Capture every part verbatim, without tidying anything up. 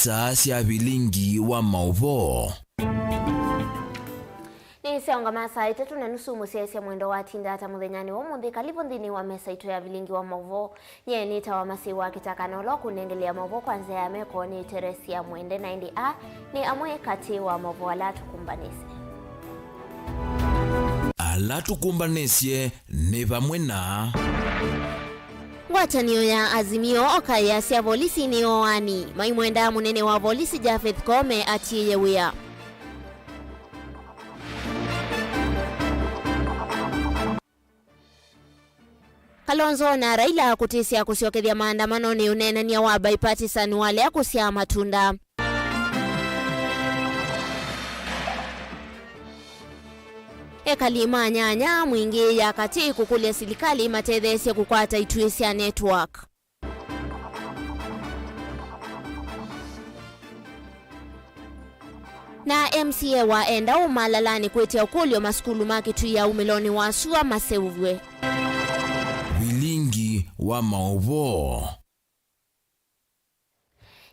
Saa sya vilingi wa maũvoo. Nĩ syaũngama saa itatũ na nusu, mũsyaĩĩsya mwendwa watinda ata mũthenyanĩ wa ũmũnthĩ. Kalivu nthĩnĩ wa mesa itũ ya vilingi wa maũvoo. Nyie nĩtawa Masi wa Kĩtaka, na ũla ũkũnengelea maũvoo kwa nzĩa ya meko nĩ Teresia Mwende, na ĩndĩ aa nĩ amwe katĩ wa maũvoo ala tũkumbanĩsye. Ala tũkumbanĩsye nĩ vamwe na. Ngwatanĩo ya Azimio Oka yasya volisi nĩ oani, maimwenda mũnene wa volisi Japheth Koome atiĩe wĩa. Kalonzo na Raila kũtĩsya kũsyokethya maandamano nĩ ũneenany'a wa bipartisan walea kũsyaa matunda. Ekali ma Nyanya, Mwingĩ ya Katĩ kũkũlya silikalĩ ĩmatetheesye kũkwata ituĩ sya network. Na M C A wa Endau Malalanĩ kwĩtya ũkũlyo masukulu ma Kitui ya umĩlonĩ wa sua maseũvw'e. Vilingi wa maũvoo.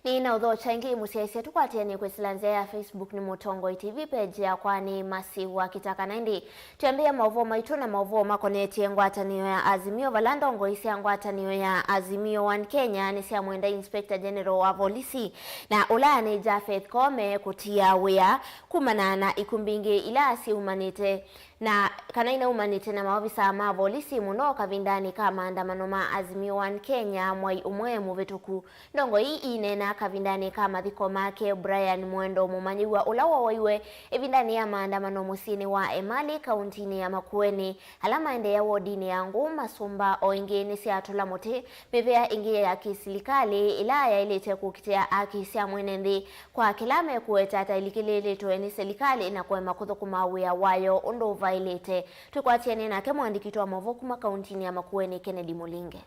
Nĩ na ũthokya ĩngĩ mũsyaĩĩsya tũkwatĩanĩe kwĩsĩla nzĩa ya Facebook nĩ Mũtongoi T V, page yakwa nĩ Masi wa Kĩtaka, na ĩndĩ twĩambĩĩa maũvoo maitũ na maũvoo makonetye ngwatanĩo ya Azimio, vala ndongoi sya ngwatanĩo ya Azimio One Kenya nĩsyamwenda Inspector General wa volisi na ũla nĩ Japheth Koome kũtia wĩa kumana na ikumbi ingĩ ila syaumanĩte na kana inaumanĩte na maovisaa ma volisi, mũno kavindanĩ ka maandamano ma Azimio One Kenya mwai ũmwe mũvĩtũku. Ndongoi ii iineena kavindanĩ ka mathiko make Brian Mwendo, mũmanyĩw'a ũla wowaiwe ĩvindanĩ ya maandamano mũsyĩnĩ wa Emali, kauntinĩ ya Makueni. Ala maendeea wodinĩ ya Ngũũ Masũmba o ĩngĩ nĩsyatũla mũtĩ mĩvĩa ĩngĩ ya kĩsilikalĩ ĩla yaĩlĩte kũkitĩa aki sya mwene nthĩ kwa kĩla mekũweta ta ilikĩlĩĩlĩtwe nĩ silikalĩ na kũema kũthũkũma wĩa wayo ũndũ ũvaĩlĩte. Twĩkwatĩanĩe nake mũandĩki witũ wa maũvoo kuma kauntinĩ ya Makueni, Kennedy Mũlinge.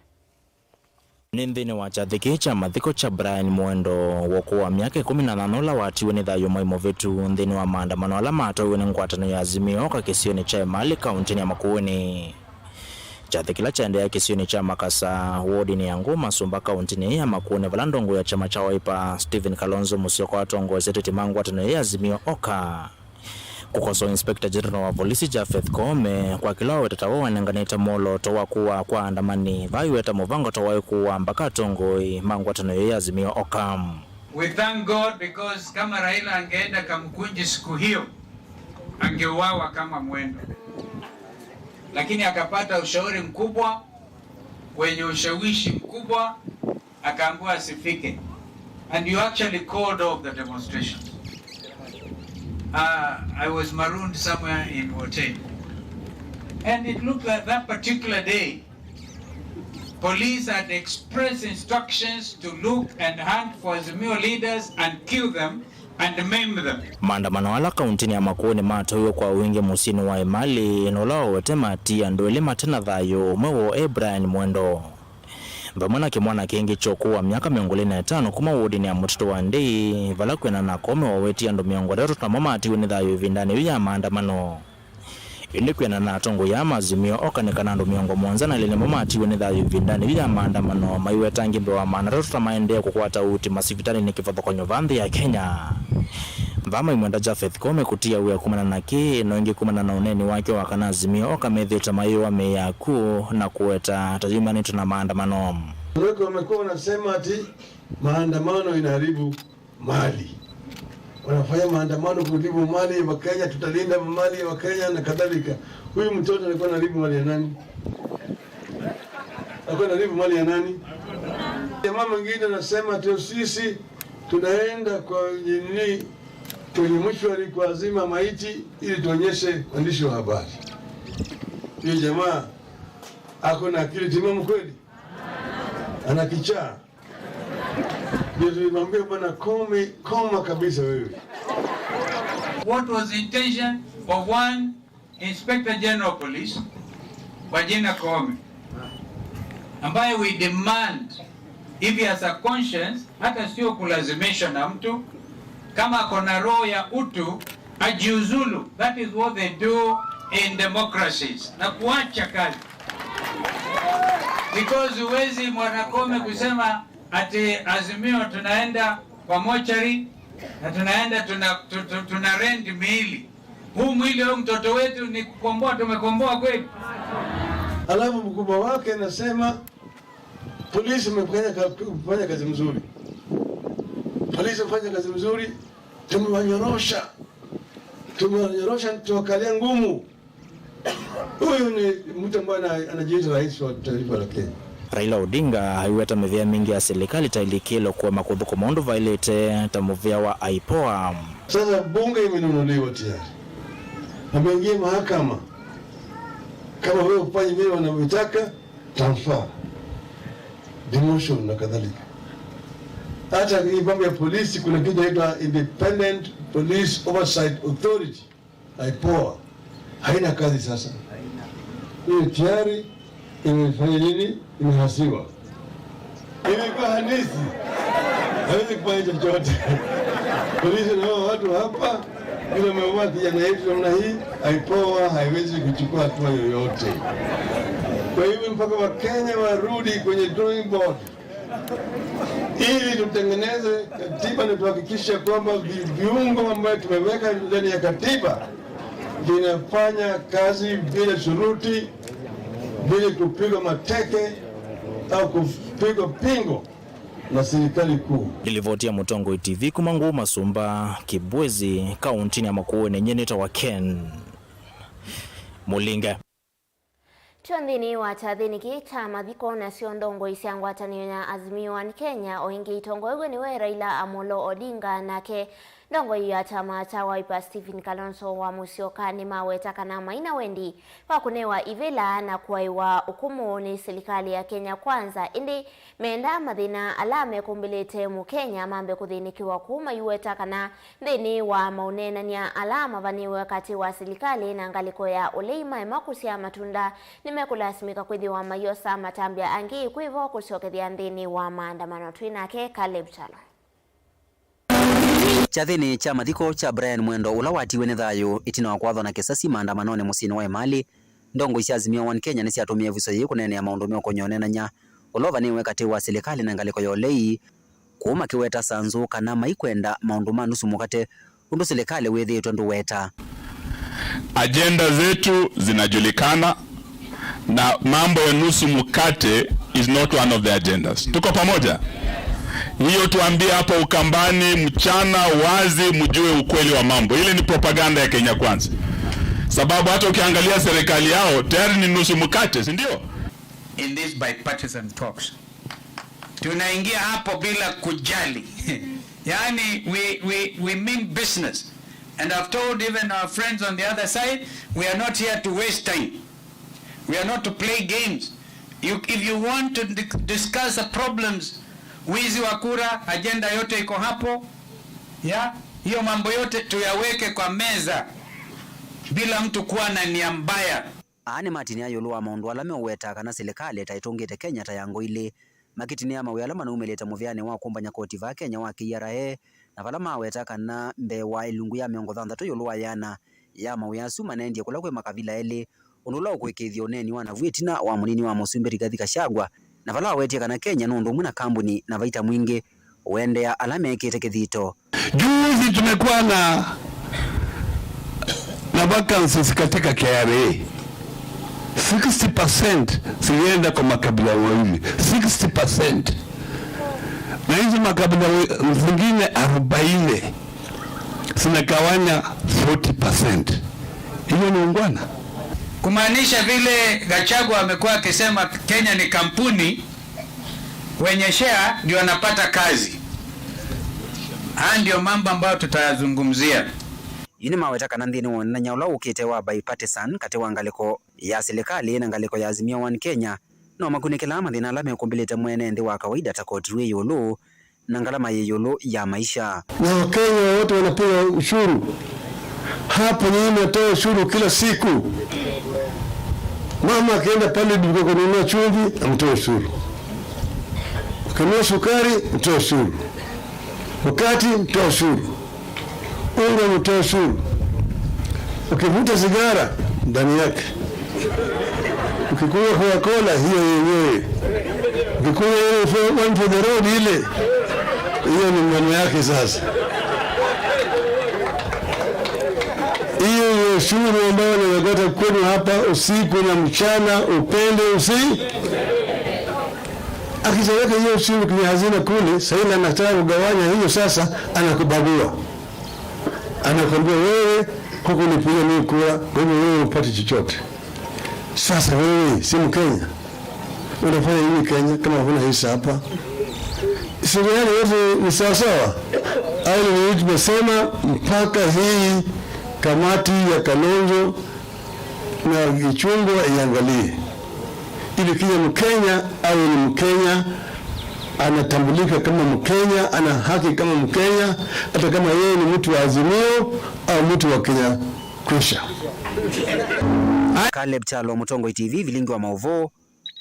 Nĩ nthĩnĩ wa kyathĩ kĩĩ kya mathiko kya Brian Mwendo, wa ũkũũ wa myaka ĩkũmi na nana, ũla watiwe nĩ thayũ mwai mũvĩtu nthĩnĩ wa maandamano ala matwaiwe nĩ ngwatanĩo ya Azimio Oka kĩsionĩ kya Emali, kauntinĩ ya Makueni. Kyathĩ kĩla kyaendeea kĩsionĩ kya Makasa, wodinĩ ya Ngũũ Masũmba, kauntinĩ ya Makueni, vala ndongoi ya kyama kya Wiper, Stephen Kalonzo Musyoka, watongoesye ateti ma ngwatanĩo ya Azimio Oka kũkosoa Inspector General wa volisi Japheth Koome kwa kĩla waweta ta we wanenganĩte mwolooto wa kũaa kwa aandamani, vaiweta mũvango ta waĩ kũaa mbaka atongoi ma ngwatanĩo ya Azimio Oka. We thank God because kama Raila angeenda Kamukunji siku hiyo, angeuawa kama Mwendo. Lakini akapata ushauri mkubwa, wenye ushawishi mkubwa, akaambiwa asifike. And you actually called off the demonstration. Uh, I was marooned somewhere in Wote. And it looked like that particular day, police had express instructions to look and hunt for Azimio leaders and kill them and maim them. Maandamano ala kauntinĩ ya Makueni matwaiwe kwa ũingĩ mũsyĩnĩ wa Emali, na ũla wawete matii andũ elĩ mate na thayũ, ũmwe woo e Brian Mwendo. Vamwe na kĩmwana kĩngĩ kya ũkũũ wa myaka mĩongo ĩlĩ na ĩtano kuma wodinĩ ya Mũtitũ wa Ndei, vala kwĩanana na Koome wawetie andũ mĩongo ĩtatũ namo matiwe nĩ thayũ ĩvindanĩ yĩu ya maandamano. Ĩndĩ kwĩanana na atongoi aa ma Azimio Oka nĩ kana andũ mĩongo mũonza na elĩ nĩmo matiwe nĩ thayũ ĩvindanĩ yĩu ya maandamano, maiweta angĩ mbee wa maana atatũ ta maendee kũkwata ũuti masivitalĩnĩ kĩvathũkany'o vaa nthĩ ya Kenya. Vaa maimwenda Japheth Koome kũtia wĩa kumana na kĩĩ, na ĩngĩ kumana na ũneeni wake wa kana Azimio Oka methĩĩtwe mayĩũa mĩĩ ya kw'o na kũweta ta yumanĩtwe na maandamano. Wamekuwa wanasema ati maandamano inaharibu mali. Wanafanya maandamano kuharibu mali ya Wakenya, tutalinda mali ya Wakenya na kadhalika. Huyu mtoto alikuwa anaharibu mali ya nani? Alikuwa anaharibu mali ya nani? Jamaa mwingine anasema ati sisi tunaenda kwa nini, kwenye mortuary kuazima maiti ili tuonyeshe waandishi wa habari. Huyu jamaa ako na akili timamu kweli? Ana kichaa? Ndio tulimwambia, "Bwana Koome, koma kabisa wewe." What was the intention of one Inspector General of Police kwa jina Koome, ambaye we demand, if he has a conscience, hata sio kulazimishwa na mtu, kama ako na roho ya utu, ajiuzulu. That is what they do in democracies, na kuacha kazi. Because huwezi, Bwana Koome, kusema ati Azimio tunaenda kwa mochari, na tunaenda tuna, tu- tu- tuna rent miili. Huu mwili wa mtoto wetu ni kukomboa, tumekomboa kweli? Alafu mkubwa wake anasema, "Polisi mmefanya ka- mmefanya kazi mzuri, polisi mmefanya kazi mzuri, tumewanyorosha, tumewanyorosha, tuwakalia ngumu." Huyu ni mtu ambaye ana- anajiita rais wa taifa la Kenya. Raila Odinga aiweta mĩvĩa mingĩ ya silikalĩ ta ĩlikĩlo kũema kũthũkũma ũndũ vaĩlĩte ta mũvĩa wa IPOA. Sasa bunge imenunuliwa tayari, ameingia mahakama. Kama wewe hufanyi vile wanavyotaka, transfer, demotion na kadhalika. Hata hii mambo ya polisi, kuna kitu inaitwa Independent Police Oversight Authority, IPOA, haina kazi sasa. Hiyo tayari imefanya nini? Imehasiwa. Imekuwa handisi. Hawezi kufanya chochote. Polisi na hao watu hapa, vile wameua kijana yetu namna hii, IPOA haiwezi kuchukua hatua yoyote. Kwa hivyo mpaka Wakenya warudi kwenye drawing board ili tutengeneze katiba na tuhakikishe kwamba vi- viungo ambayo tumeweka ndani ya katiba vinafanya kazi bila shuruti, bila kupigwa mateke au kupigwa pingo na serikali kuu. Nilivoti ya Mũtongoi TV kuma Ngũũ Masumba, Kibwezi, kauntinĩ ya Makueni, nyie nĩtawa Ken Mũlinge. Tyo nthĩnĩ wa kyathĩnĩ kĩĩ kya mathiko, nasyo ndongoi sya ngwatanĩo ya Azimio One Kenya, o ĩngĩ itongoew'e nĩwe Raila Amolo Odinga, nake ndongoi ya kyama kya Wiper Stephen Kalonzo wa Musyoka nĩmaweta kana maina wendi wa kũnewa ivĩla na kũaĩwa ũkũmũ nĩ silikalĩ ya Kenya Kwanza, ĩndĩ menda mathĩna ala mekũmbĩlĩte Mũkenya mambe kũthĩnĩkĩwa kũu, maiweta kana nthĩnĩ wa maũneenany'a ala mavanĩwe katĩ wa silikalĩ na ngalĩko ya ũlei maema kũsyaa matunda, nĩmekũlasimĩka kwĩthĩwa maiosa matambya angĩ kwĩ vo kũsyokethya nthĩnĩ wa maandamano. Twĩ nake Caleb Kyalo. Kyathĩnĩ kya mathiko kya Brian Mwendo, ũla watiwe nĩ thayũ ĩtina wa kwathwa na kĩsasi maandamanonĩ mũsyĩnĩ wa Emali, ndongoi sya Azimio One Kenya nĩsyatũmĩe ĩvuso yĩĩ kũneenea maũndũ meũkony'a ũneenany'a ũla ũvanĩwe katĩ wa silikalĩ na ngalĩko ya ũlei, kũu makĩweta sanzũ kana maikwenda maũndũ ma nusu mũkate ũndũ silikalĩ wĩthĩĩtwe ndũweta. Ajenda zetu zinajulikana na mambo ya nusu mkate is not one of the agendas. Tuko pamoja? Hiyo tuambie hapo Ukambani mchana wazi, mjue ukweli wa mambo. Ile ni propaganda ya Kenya Kwanza. Sababu hata ukiangalia serikali yao tayari ni nusu mkate, si ndio? In these bipartisan talks, tunaingia hapo bila kujali. Yani, we, we, we mean business. And I've told even our friends on the other side, we are not here to waste time. We are not to play games. You, if you want to di- discuss the problems, wizi wa kura, agenda yote iko hapo. Ya, hiyo mambo yote tuyaweke kwa meza bila mtu kuwa na nia mbaya. Aa nĩmatinĩa ĩũlũ wa maũndũ ala meũweta kana silikalĩ ta ĩtũngĩte Kenya ta ya ngo ilĩ, makĩtinĩa mawĩa ala manaumĩlĩte mũvĩanĩ wa kũmbany'a koti vaa Kenya wa KRA, na vala maweta kana mbee wa ĩlungu ya mĩongo thanthatũ ĩũlũ wa ĩana ya mawĩa asu manaendie kũla kwĩ makavila elĩ, ũndũ ũla ũkũĩkĩĩthya ũneeni wa navu ĩtina wa mũnini wa mũsumbĩ Rigathi Gachagua, na vala awetie kana Kenya nĩ ũndũ ũmwe na kambuni na vaita mwingĩ ũendea ala mekĩte kĩthito. Juzi tumekuwa na, na vacancies katika KRA. Sixty percent zilienda kwa makabila wawili. Sixty percent. Na hizi makabila we- zingine arobaini zinagawanya forty percent. Hiyo ni ungwana? Kumaanisha vile Gachagua amekuwa akisema Kenya ni kampuni, wenye share ndio wanapata kazi. Haya ndio mambo ambayo tutayazungumzia. Yu nĩmaweta kana nthĩnĩ wa ũneenany'a ũla ũkĩte wa bipartisan katĩ wa ngalĩko ya silikalĩ na ngalĩko ya Azimio One Kenya, no makunĩkĩlaa mathĩna ala mekũmbĩlĩte mwene nthĩ wa kawaida ta koti wĩ ĩũlũ na ngalama yĩ ĩũlũ ya maisha. Na Wakenya wote wanapiga ushuru. Hapa nyinyi mnatoa ushuru kila siku. Mama akienda pale duka kununua chumvi, amtoa ushuru. Ukinunua sukari, mtoa ushuru. Mkate, mtoa ushuru. Unga, mtoa ushuru. Ukivuta sigara, ndani yake. Ukikunywa Coca-Cola, hiyo yenyewe. Ukikunywa ile for- one for the road ile, Hiyo ni maneno yake sasa. Hiyo ni ushuru ambayo unawekota kwenu hapa usiku na mchana, upende usi. Akishaweka hiyo ushuru kwenye hazina kule, sasa ile anataka kugawanya hiyo sasa, anakubagua. Anakwambia, "Wewe hukunipigia mimi kura, kwa hivyo wewe upate chochote." Sasa wewe si Mkenya? Unafanya nini Kenya kama huna hisa hapa? Serikali yote ni sawasawa? Au ni tumesema mpaka hii kamati ya Kalonzo na Ichung'wah iangalie, ili kila Mkenya awe ni Mkenya, anatambulika kama Mkenya, ana haki kama Mkenya, hata kama yeye ni mtu wa Azimio au mtu wa Kenya Kwisha. Caleb Kyalo, Mũtongoi T V, vilingi wa maũvoo,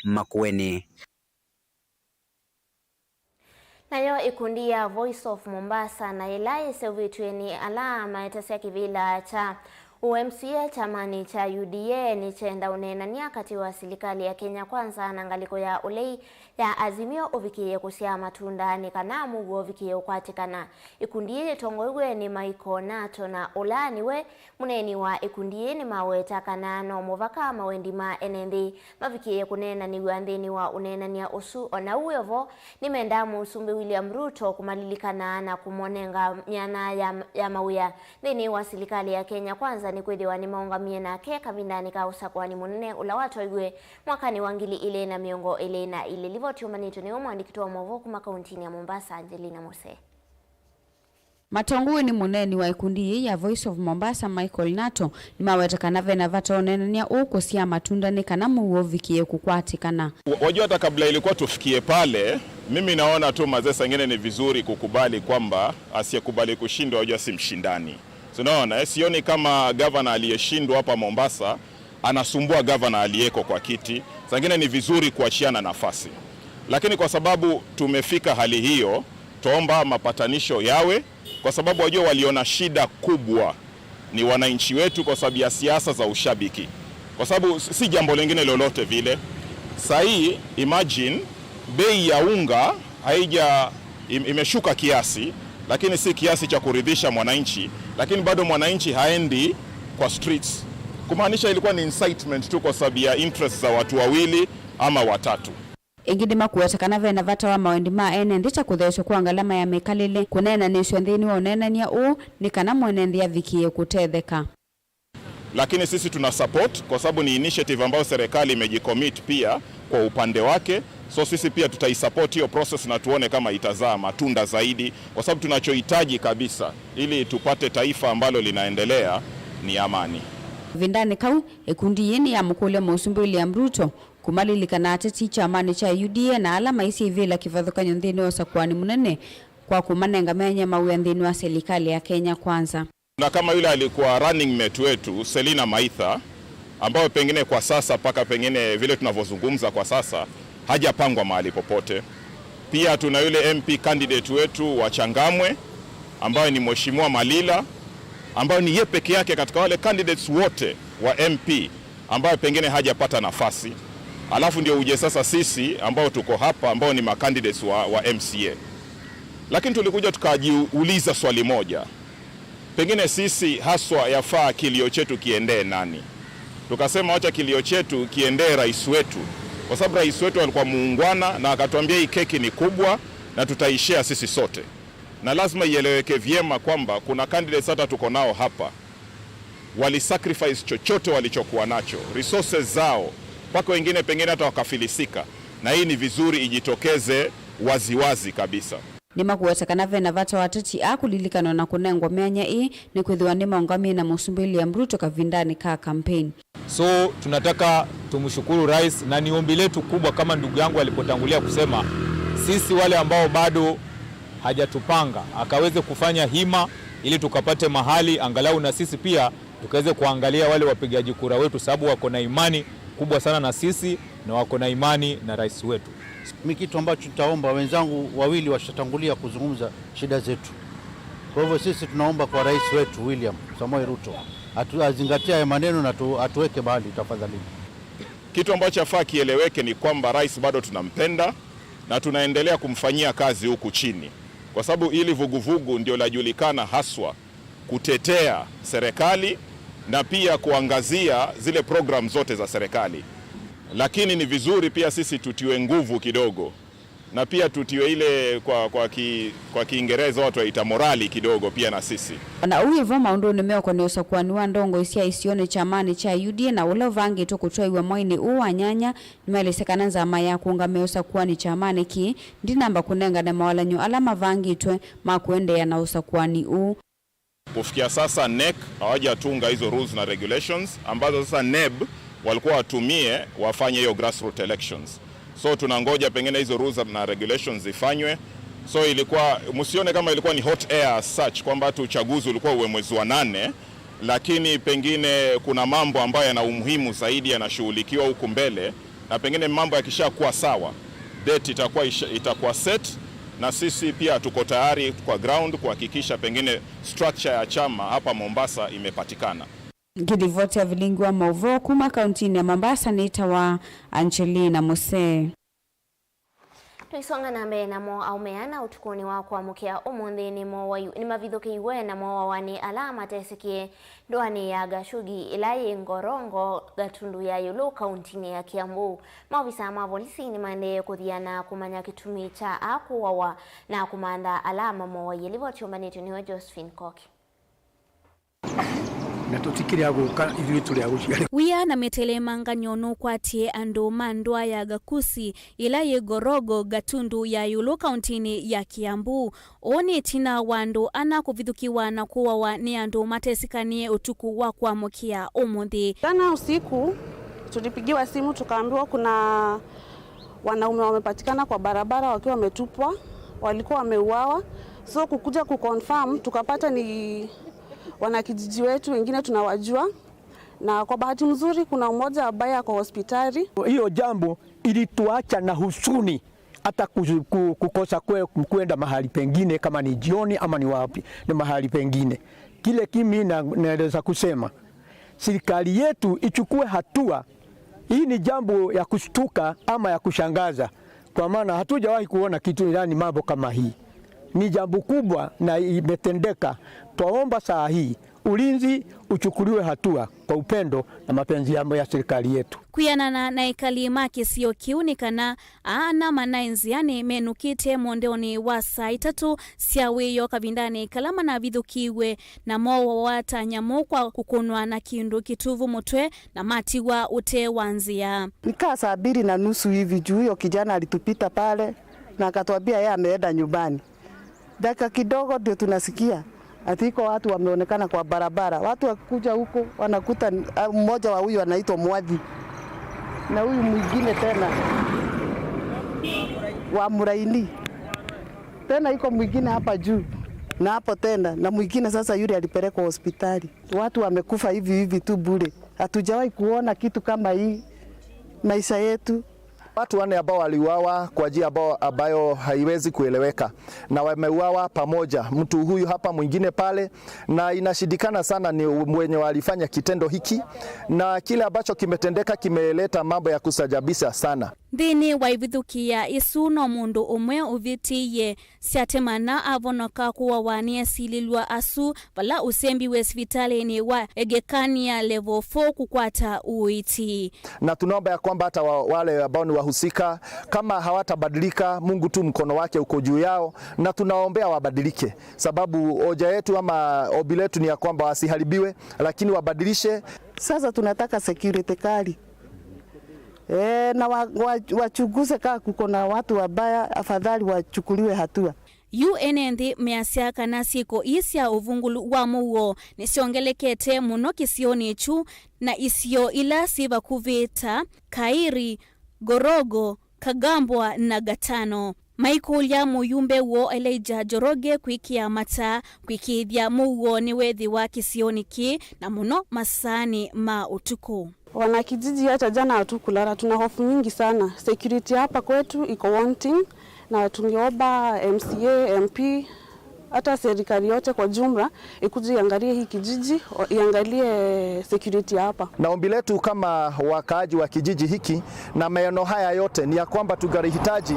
Makueni. Nayo ĩkundi ya Voice of Mombasa, na ĩla yĩseũvĩtw'e nĩ ala maetasya kĩvĩla kya ũ M C A kyamanĩ kya U D A, nĩkyenda ũneenany'a katĩ wa silikalĩ ya Kenya Kwanza na ngalĩko ya ũlei ya Azimio ũvikĩĩe kũsyaa matunda, nĩ kana mũuo ũvikĩĩe ũkwatĩkana. Ĩkundi yĩĩ yĩtongoew'e nĩ Michael Nato, na ũla nĩwe mũneeni wa ĩkundi yĩĩ, nĩmaweta kana no mũvaka mawendi ma ene nthĩ mavikĩĩe kũneenanĩw'a nthĩnĩ wa ũneenany'a ũsu. O na ũu wĩ o vo, nĩmendaa Mũsumbĩ William Ruto kũmalilikana na kũmonenga myanya ya, ya mawĩa nthĩnĩ wa silikalĩ ya Kenya Kwanza, nĩkwĩthĩwa nĩmaũngamie nake kavindanĩ ka ũsakũani mũnene ũla watwaiwe mwakanĩ wa ngili ilĩ na mĩongo ĩlĩ na ilĩ. Livoti yũmbanĩtwe nĩwe mũandĩki witũ wa maũvoo kuma kauntinĩ ya Mombasa, Angelina Mose. Matongoew'e nĩ mũneeni wa ĩkundi yĩĩ ya Voice of Mombasa, Michael Nato, nĩmaweta kana ve na vata ũneenany'a ũũ kũsyaa matunda nĩ kana mũuo ũvikĩĩe kũkwatĩkana. Wa-, wajua, hata kabla ilikuwa tufikie pale, mimi naona tu mazee, saa ingine ni vizuri kukubali kwamba asiyekubali kushindwa, wajua, si mshindani. So, unaona, eh, sioni kama gavana aliyeshindwa hapa Mombasa anasumbua gavana aliyeko kwa kiti. Saa ingine ni vizuri kuachiana nafasi. Lakini kwa sababu tumefika hali hiyo, twaomba mapatanisho yawe, kwa sababu wajua, waliona shida kubwa ni wananchi wetu kwa sababu ya siasa za ushabiki, kwa sababu si, si jambo lingine lolote vile. Saa hii, imagine, bei ya unga haija, im-, imeshuka kiasi, lakini si kiasi cha kuridhisha mwananchi, lakini bado mwananchi haendi kwa streets. Kumaanisha ilikuwa ni incitement tu kwa sababu ya interest za watu wawili ama watatu. Ĩngĩ nĩmakũweta kana ve na vata wa mawendi ma ene nthĩ ta kũtheesw'a kwa ngalama ya mĩkalĩle, kũneenanĩsw'a nthĩnĩ wa ũneenany'a ũũ nĩ kana mwene nthĩ avikĩĩe kũtetheka. Lakini sisi tuna support kwa sababu ni initiative ambayo serikali imejicommit pia kwa upande wake. So sisi pia tutaisupport hiyo process na tuone kama itazaa matunda zaidi, kwa sababu tunachohitaji kabisa ili tupate taifa ambalo linaendelea ni amani. Kavindanĩ kau, ĩkundi yĩĩ nĩyamũkũlya Mũsumbĩ William Ruto kũmalilikana ateti kyamanĩ kya U D A na ala maisye ivĩla kĩvathũkany'o nthĩnĩ wa ũsakũani mũnene kwa kũmanenga myanya mawĩa nthĩnĩ wa silikalĩ ya Kenya Kwanza. Na kama yule alikuwa running mate wetu, Selina Maitha, ambayo pengine kwa sasa, mpaka pengine vile tunavyozungumza kwa sasa, hajapangwa mahali popote. Pia tuna yule M P candidate wetu wa Changamwe, ambaye ni Mheshimiwa Malila, ambayo ni ye peke yake katika wale candidates wote wa M P ambayo pengine hajapata nafasi. Alafu ndio uje sasa sisi ambao tuko hapa, ambao ni macandidates wa, wa M C A. Lakini tulikuja tukajiuliza swali moja. Pengine sisi haswa yafaa kilio chetu kiendee nani? Tukasema wacha kilio chetu kiendee rais wetu, kwa sababu rais wetu alikuwa muungwana na akatuambia hii keki ni kubwa na tutaishare sisi sote. Na lazima ieleweke vyema kwamba kuna candidates hata tuko nao hapa, walisacrifice chochote walichokuwa nacho, resources zao, mpaka wengine pengine hata wakafilisika, na hii ni vizuri ijitokeze waziwazi kabisa. Nĩmakũweta kana ve na vata wa ateti aa kũlilikanwa na kũnengwa myanya ĩĩ, nĩkwĩthĩwa nĩmaũngamie na Mũsumbĩ William Ruto kavindanĩ ka campaign. So, tunataka tumshukuru rais, na ni ombi letu kubwa, kama ndugu yangu alipotangulia kusema, sisi wale ambao bado hajatupanga, akaweze kufanya hima ili tukapate mahali, angalau na sisi pia tukaweze kuangalia wale wapigaji kura wetu, sababu wako na imani kubwa sana na sisi na wako na imani na rais wetu. Mi kitu ambacho nitaomba, wenzangu wawili washatangulia kuzungumza shida zetu. Kwa hivyo sisi tunaomba kwa rais wetu William Samoei Ruto, atu-, azingatie haya maneno na tu-, atuweke mahali tafadhali. Kitu ambacho yafaa kieleweke ni kwamba rais bado tunampenda na tunaendelea kumfanyia kazi huku chini. Kwa sababu hili vuguvugu ndio lajulikana haswa kutetea serikali na pia kuangazia zile program zote za serikali. Lakini ni vizuri pia sisi tutiwe nguvu kidogo, na pia tutiwe ile kwa, kwa ki-, kwa Kiingereza watu waita morali kidogo pia na sisi. O na ũu wĩ vo, maũndũnĩ meũkonea ũsakũani wa ndongoi sya isionĩ kyamanĩ kya U D A na ũla ũvangĩtwe kũtwaĩwa mwainĩ ũũ wa nyanya, nĩmaelesya kana nzama ya kũũngamĩa ũsakũani kyamanĩ kĩĩ ndĩnamba kũnengane mawalany'o ala mavangĩtwe ma kũendeea na ũsakũani ũũ. Kufikia sasa, NEC hawajatunga hizo rules na regulations ambazo sasa NEB walikuwa watumie wafanye hiyo grassroots elections. So tunangoja pengine hizo rules na regulations zifanywe. So ilikuwa, msione kama ilikuwa ni hot air as such, kwamba hata uchaguzi ulikuwa uwe mwezi wa nane, lakini pengine kuna mambo ambayo yana umuhimu zaidi yanashughulikiwa huku mbele, na pengine mambo yakishakuwa sawa, date itakuwa isha-, itakuwa set, na sisi pia tuko tayari kwa ground kuhakikisha pengine structure ya chama hapa Mombasa imepatikana. Ngĩlivoti ya vilingi wa maũvoo kuma kauntinĩ ya Mombasa nĩtawa Angelina Musee. Tũisonga na mbee namo, aũme ana ũtukũnĩ wa kwamũkĩa ũmũnthĩ nĩmo wayu-, nĩmavithũkĩiwe na mooawa nĩ ala matesĩkĩe ndũanĩ ya Gashugi ĩla yĩ Ngorongo, Gatundu ya ĩũlũ, kauntinĩ ya Kiambu. Maovisa ma volisi nĩmaendee kũthiana kũmanya kĩtumi kya aa kũawa na kũmantha ala mamoaie. Livoti yũmbanĩtw'e nĩwe Josephine Koki. Na tũtikĩlea gũka, ithuĩ tũlea gũciarĩwa. Wia na mĩtelemanganyo nũkwatie andũ ma ndũa ya Gakusi, ĩla yĩ Gorogo, Gatundu ya ĩũlũ, kauntinĩ ya Kiambu. Ũũ nĩ ĩtina wa andũ ana kũvithũkĩwa na kũawa nĩ andũ matesĩkanie ũtukũ wa kwamũkĩa ũmũnthĩ. Jana usiku tulipigiwa simu tukaambiwa kuna wanaume wamepatikana kwa barabara wakiwa wametupwa, walikuwa wameuawa. So kukuja kuconfirm, tukapata ni wanakijiji wetu, wengine tunawajua, na kwa bahati mzuri kuna mmoja ambaye ako hospitali. Hiyo jambo ilituacha na huzuni, hata ku-, ku-, kukosa kwe-, kwenda mahali pengine, kama ni jioni ama ni wapi, ni mahali pengine. Kile kimi na-, naweza kusema, serikali yetu ichukue hatua. Hii ni jambo ya kushtuka ama ya kushangaza, kwa maana hatujawahi kuona kitu, yani, mambo kama hii. Ni jambo kubwa na imetendeka. Twaomba saa hii ulinzi uchukuliwe hatua kwa upendo na mapenzi ya, ya serikali yetu. Kwĩanana na ekali ma kĩsio kĩu nĩ kana aana manaĩ nzĩanĩ menũkĩte mondeonĩ wa saa itatũ sya wĩoo kavindanĩ kala manavithũkĩiwe na mooawa ta nyamũ kwa kũkũnwa na kĩndũ kĩtuvu mũtwe na matiwa ũtee wa nzĩa. Ni kaa saa mbili na nusu hivi juu huyo kijana alitupita pale na akatuambia yeye ameenda nyumbani. Dakika kidogo ndio tunasikia ati iko watu wameonekana kwa barabara. Watu wakuja huko wanakuta, ah, mmoja wa huyu anaitwa Mwathi na huyu mwingine tena wa Muraini. Tena iko mwingine hapa juu na hapo tena na mwingine. Sasa yule alipelekwa hospitali. Watu wamekufa hivi hivi tu bure. Hatujawahi kuona kitu kama hii maisha yetu. Watu wanne ambao waliuawa kwa njia ambao, ambayo haiwezi kueleweka, na wameuawa pamoja, mtu huyu hapa, mwingine pale, na inashindikana sana ni wenye walifanya kitendo hiki, na kile ambacho kimetendeka kimeleta mambo ya kusajabisha sana. Nthĩnĩ wa ivithũkĩa isu, no mũndũ ũmwe ũvĩtĩie syatemana avonoka kũawa nĩ esilĩlw'a asu, vala ũsembiwe sivitalĩnĩ wa Egekania Level four kũkwata ũiiti. Na tunaomba ya kwamba hata wa-, wale ambao ni wahusika, kama hawatabadilika, Mungu tu mkono wake uko juu yao, na tunaombea wabadilike, sababu hoja yetu ama ombi letu ni ya kwamba wasiharibiwe, lakini wabadilishe. Sasa tunataka security kali. E, na wa-, wa-, wachunguze kaa kuko na watu wabaya, afadhali wachukuliwe hatua. Yu ene nthĩ measya kana syĩko ii sya ũvungũlu wa mũuo nĩsyongelekete mũno kĩsionĩ kyu na isio ila syĩ vakuvĩ ta Kairi, Gorogo, Kagambwa na Gatano. Maikũlya mũyumbe woo Elijah Njoroge kwĩkĩa mataa kwĩkĩĩthya mũuo nĩwethĩwa kĩsionĩ kĩĩ, na mũno masaanĩ ma ũtukũ. Wanakijiji hata jana hatukulala, tuna hofu nyingi sana. Security hapa kwetu iko wanting, na tungeomba M C A, M P, Hata serikali yote kwa jumla ikuje iangalie hii kijiji, o-, iangalie security ya hapa. Na ombi letu kama wakaaji wa kijiji hiki na maeneo haya yote ni ya kwamba tungalihitaji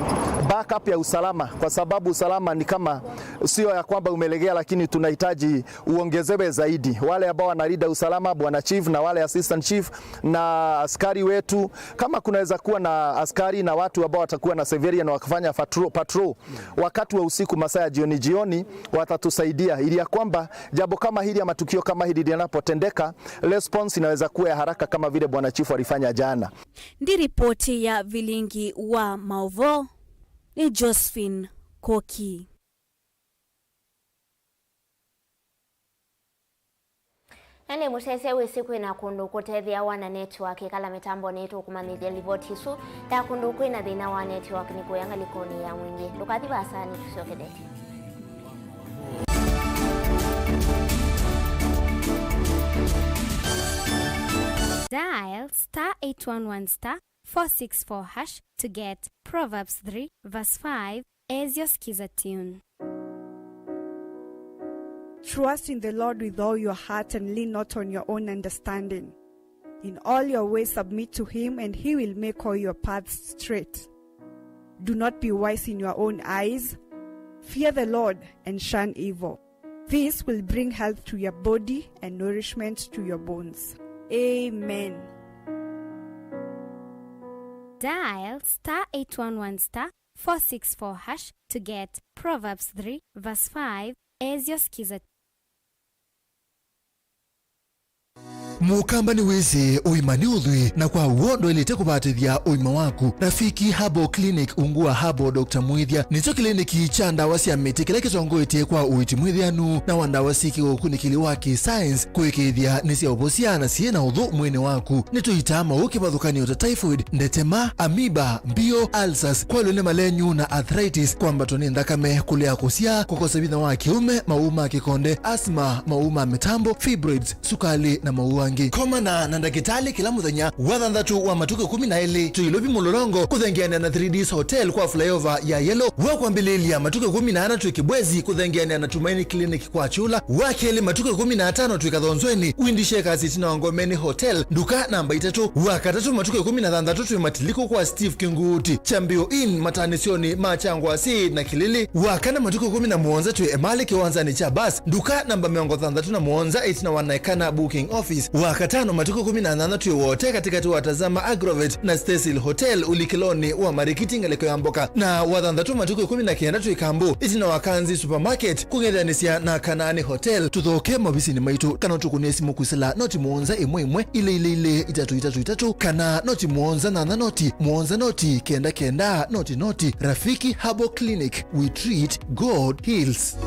backup ya usalama, kwa sababu usalama ni kama sio ya kwamba umelegea, lakini tunahitaji uongezewe zaidi. Wale ambao wanalinda usalama, bwana chief na wale assistant chief na askari wetu, kama kunaweza kuwa na askari na watu ambao watakuwa na civilian wakifanya patrol, patrol wakati wa usiku, masaa ya jioni jioni, watatusaidia ili ya kwamba jambo kama hili ama tukio kama hili linapotendeka, response inaweza kuwa ya haraka kama vile bwana chifu alifanya jana. Ndi ripoti ya vilingi wa maũvoo nĩ Josephine Koki. Na nĩ mũsyaĩĩsya wĩsĩ kwĩ na kũndũ kũtethĩawa na network, ĩkala mĩtambonĩ tũkũmanyĩthya livoti ĩsu ya kũndũ kwĩ na thĩna wa network nĩ kũya ngalĩkonĩ ya Mwingĩ. Ndũkathi vaasa, nĩtũsyokethete. Dial star eight one one star four six four hash to get Proverbs three verse five as your Skiza tune. Trust in the Lord with all your heart and lean not on your own understanding. In all your ways submit to him, and he will make all your paths straight. Do not be wise in your own eyes. Fear the Lord and shun evil. This will bring health to your body and nourishment to your bones. Amen. Dial star eight one one star four six four hash to get Proverbs three verse five as your Skiza. Mũkamba nĩwĩsĩ ũima nĩ ũthwii, na kwa w'o ndwaĩlĩte kũvatĩthya ũima waku. Rafiki Herbal Clinic ungu wa Herbal Doctor Mwĩthya nĩkyo kĩliniki kya ndawa sya mĩtĩ kĩla kĩtongoetye kwa ũiiti mwĩthĩanu na wa ndawa syĩ kĩũkunĩkĩli wa kĩ-science kũĩkĩĩthya nĩ sya ũvosya na syĩ na ũthũ mwĩĩnĩ waku. Nĩtũitaa maũũ kĩvathũkany'o ta typhoid, ndetema, amoeba, mbio, ulcers, kwalw'a nĩ malenyu na arthritis, kwambatwa nĩ nthakame, kũlea kũsyaa, kũkosa vinya wa kĩũme, maũũ ma kĩkonde, asthma, maũũ ma mĩtambo, fibroids, sukalĩ na maũũ angĩ. Komana na ndakĩtalĩ kĩla mũthenya wa thanthatũ wa matukũ ĩkũmi na elĩ twĩ Ilovi Mũlolongo kũthengeanĩa na three Ds Hotel kwa flyover ya Yellow, wa kwambĩlĩĩlya matukũ ĩkũmi na ana twĩ Kibwezi kũthengeanĩa na Tumaini Clinic kwa Kyũla, wa kelĩ matukũ ĩkũmi na atano twĩ Kathonzweni Windy Shakers ĩtina wa Ngomeni Hotel, nduka namba itatũ, wa katatũ matukũ ĩkũmi na thanthatũ twĩ Matiliku kwa Steve Kinguti, Kyambĩo Inn, matanĩsyonĩ ma Kyangwasi na Kĩlĩlĩ, wa kana matukũ ĩkũmi na mũonza twĩ Emali kĩwanzanĩ kya bus, nduka namba mĩongo thanthatũ na mũonza ĩtina wa Naekana Booking Office, wa katano matukũ ĩkũmi na nyanya twĩ Wote katĩkatĩ wa Tazama Agrovet na Stacyl Hotel ũlikĩlonĩ wa Marikiti ngalĩko ya mboka, na wa thanthatũ matukũ ĩkũmi na kenda twĩ Kambu ĩtina wa Kanzi Supermarket kũng'ethanĩsya na Kanaani Hotel. Tũthoke maovisinĩ maitũ kana ũtũkũnĩe simũ kwĩsĩla noti mũonza ĩmwe ĩmwe ilĩ ilĩ ilĩ itatũ itatũ itatũ kana noti mũonza nyanya noti mũonza noti kenda kenda noti noti. Rafiki Herbal Clinic, we treat, God heals.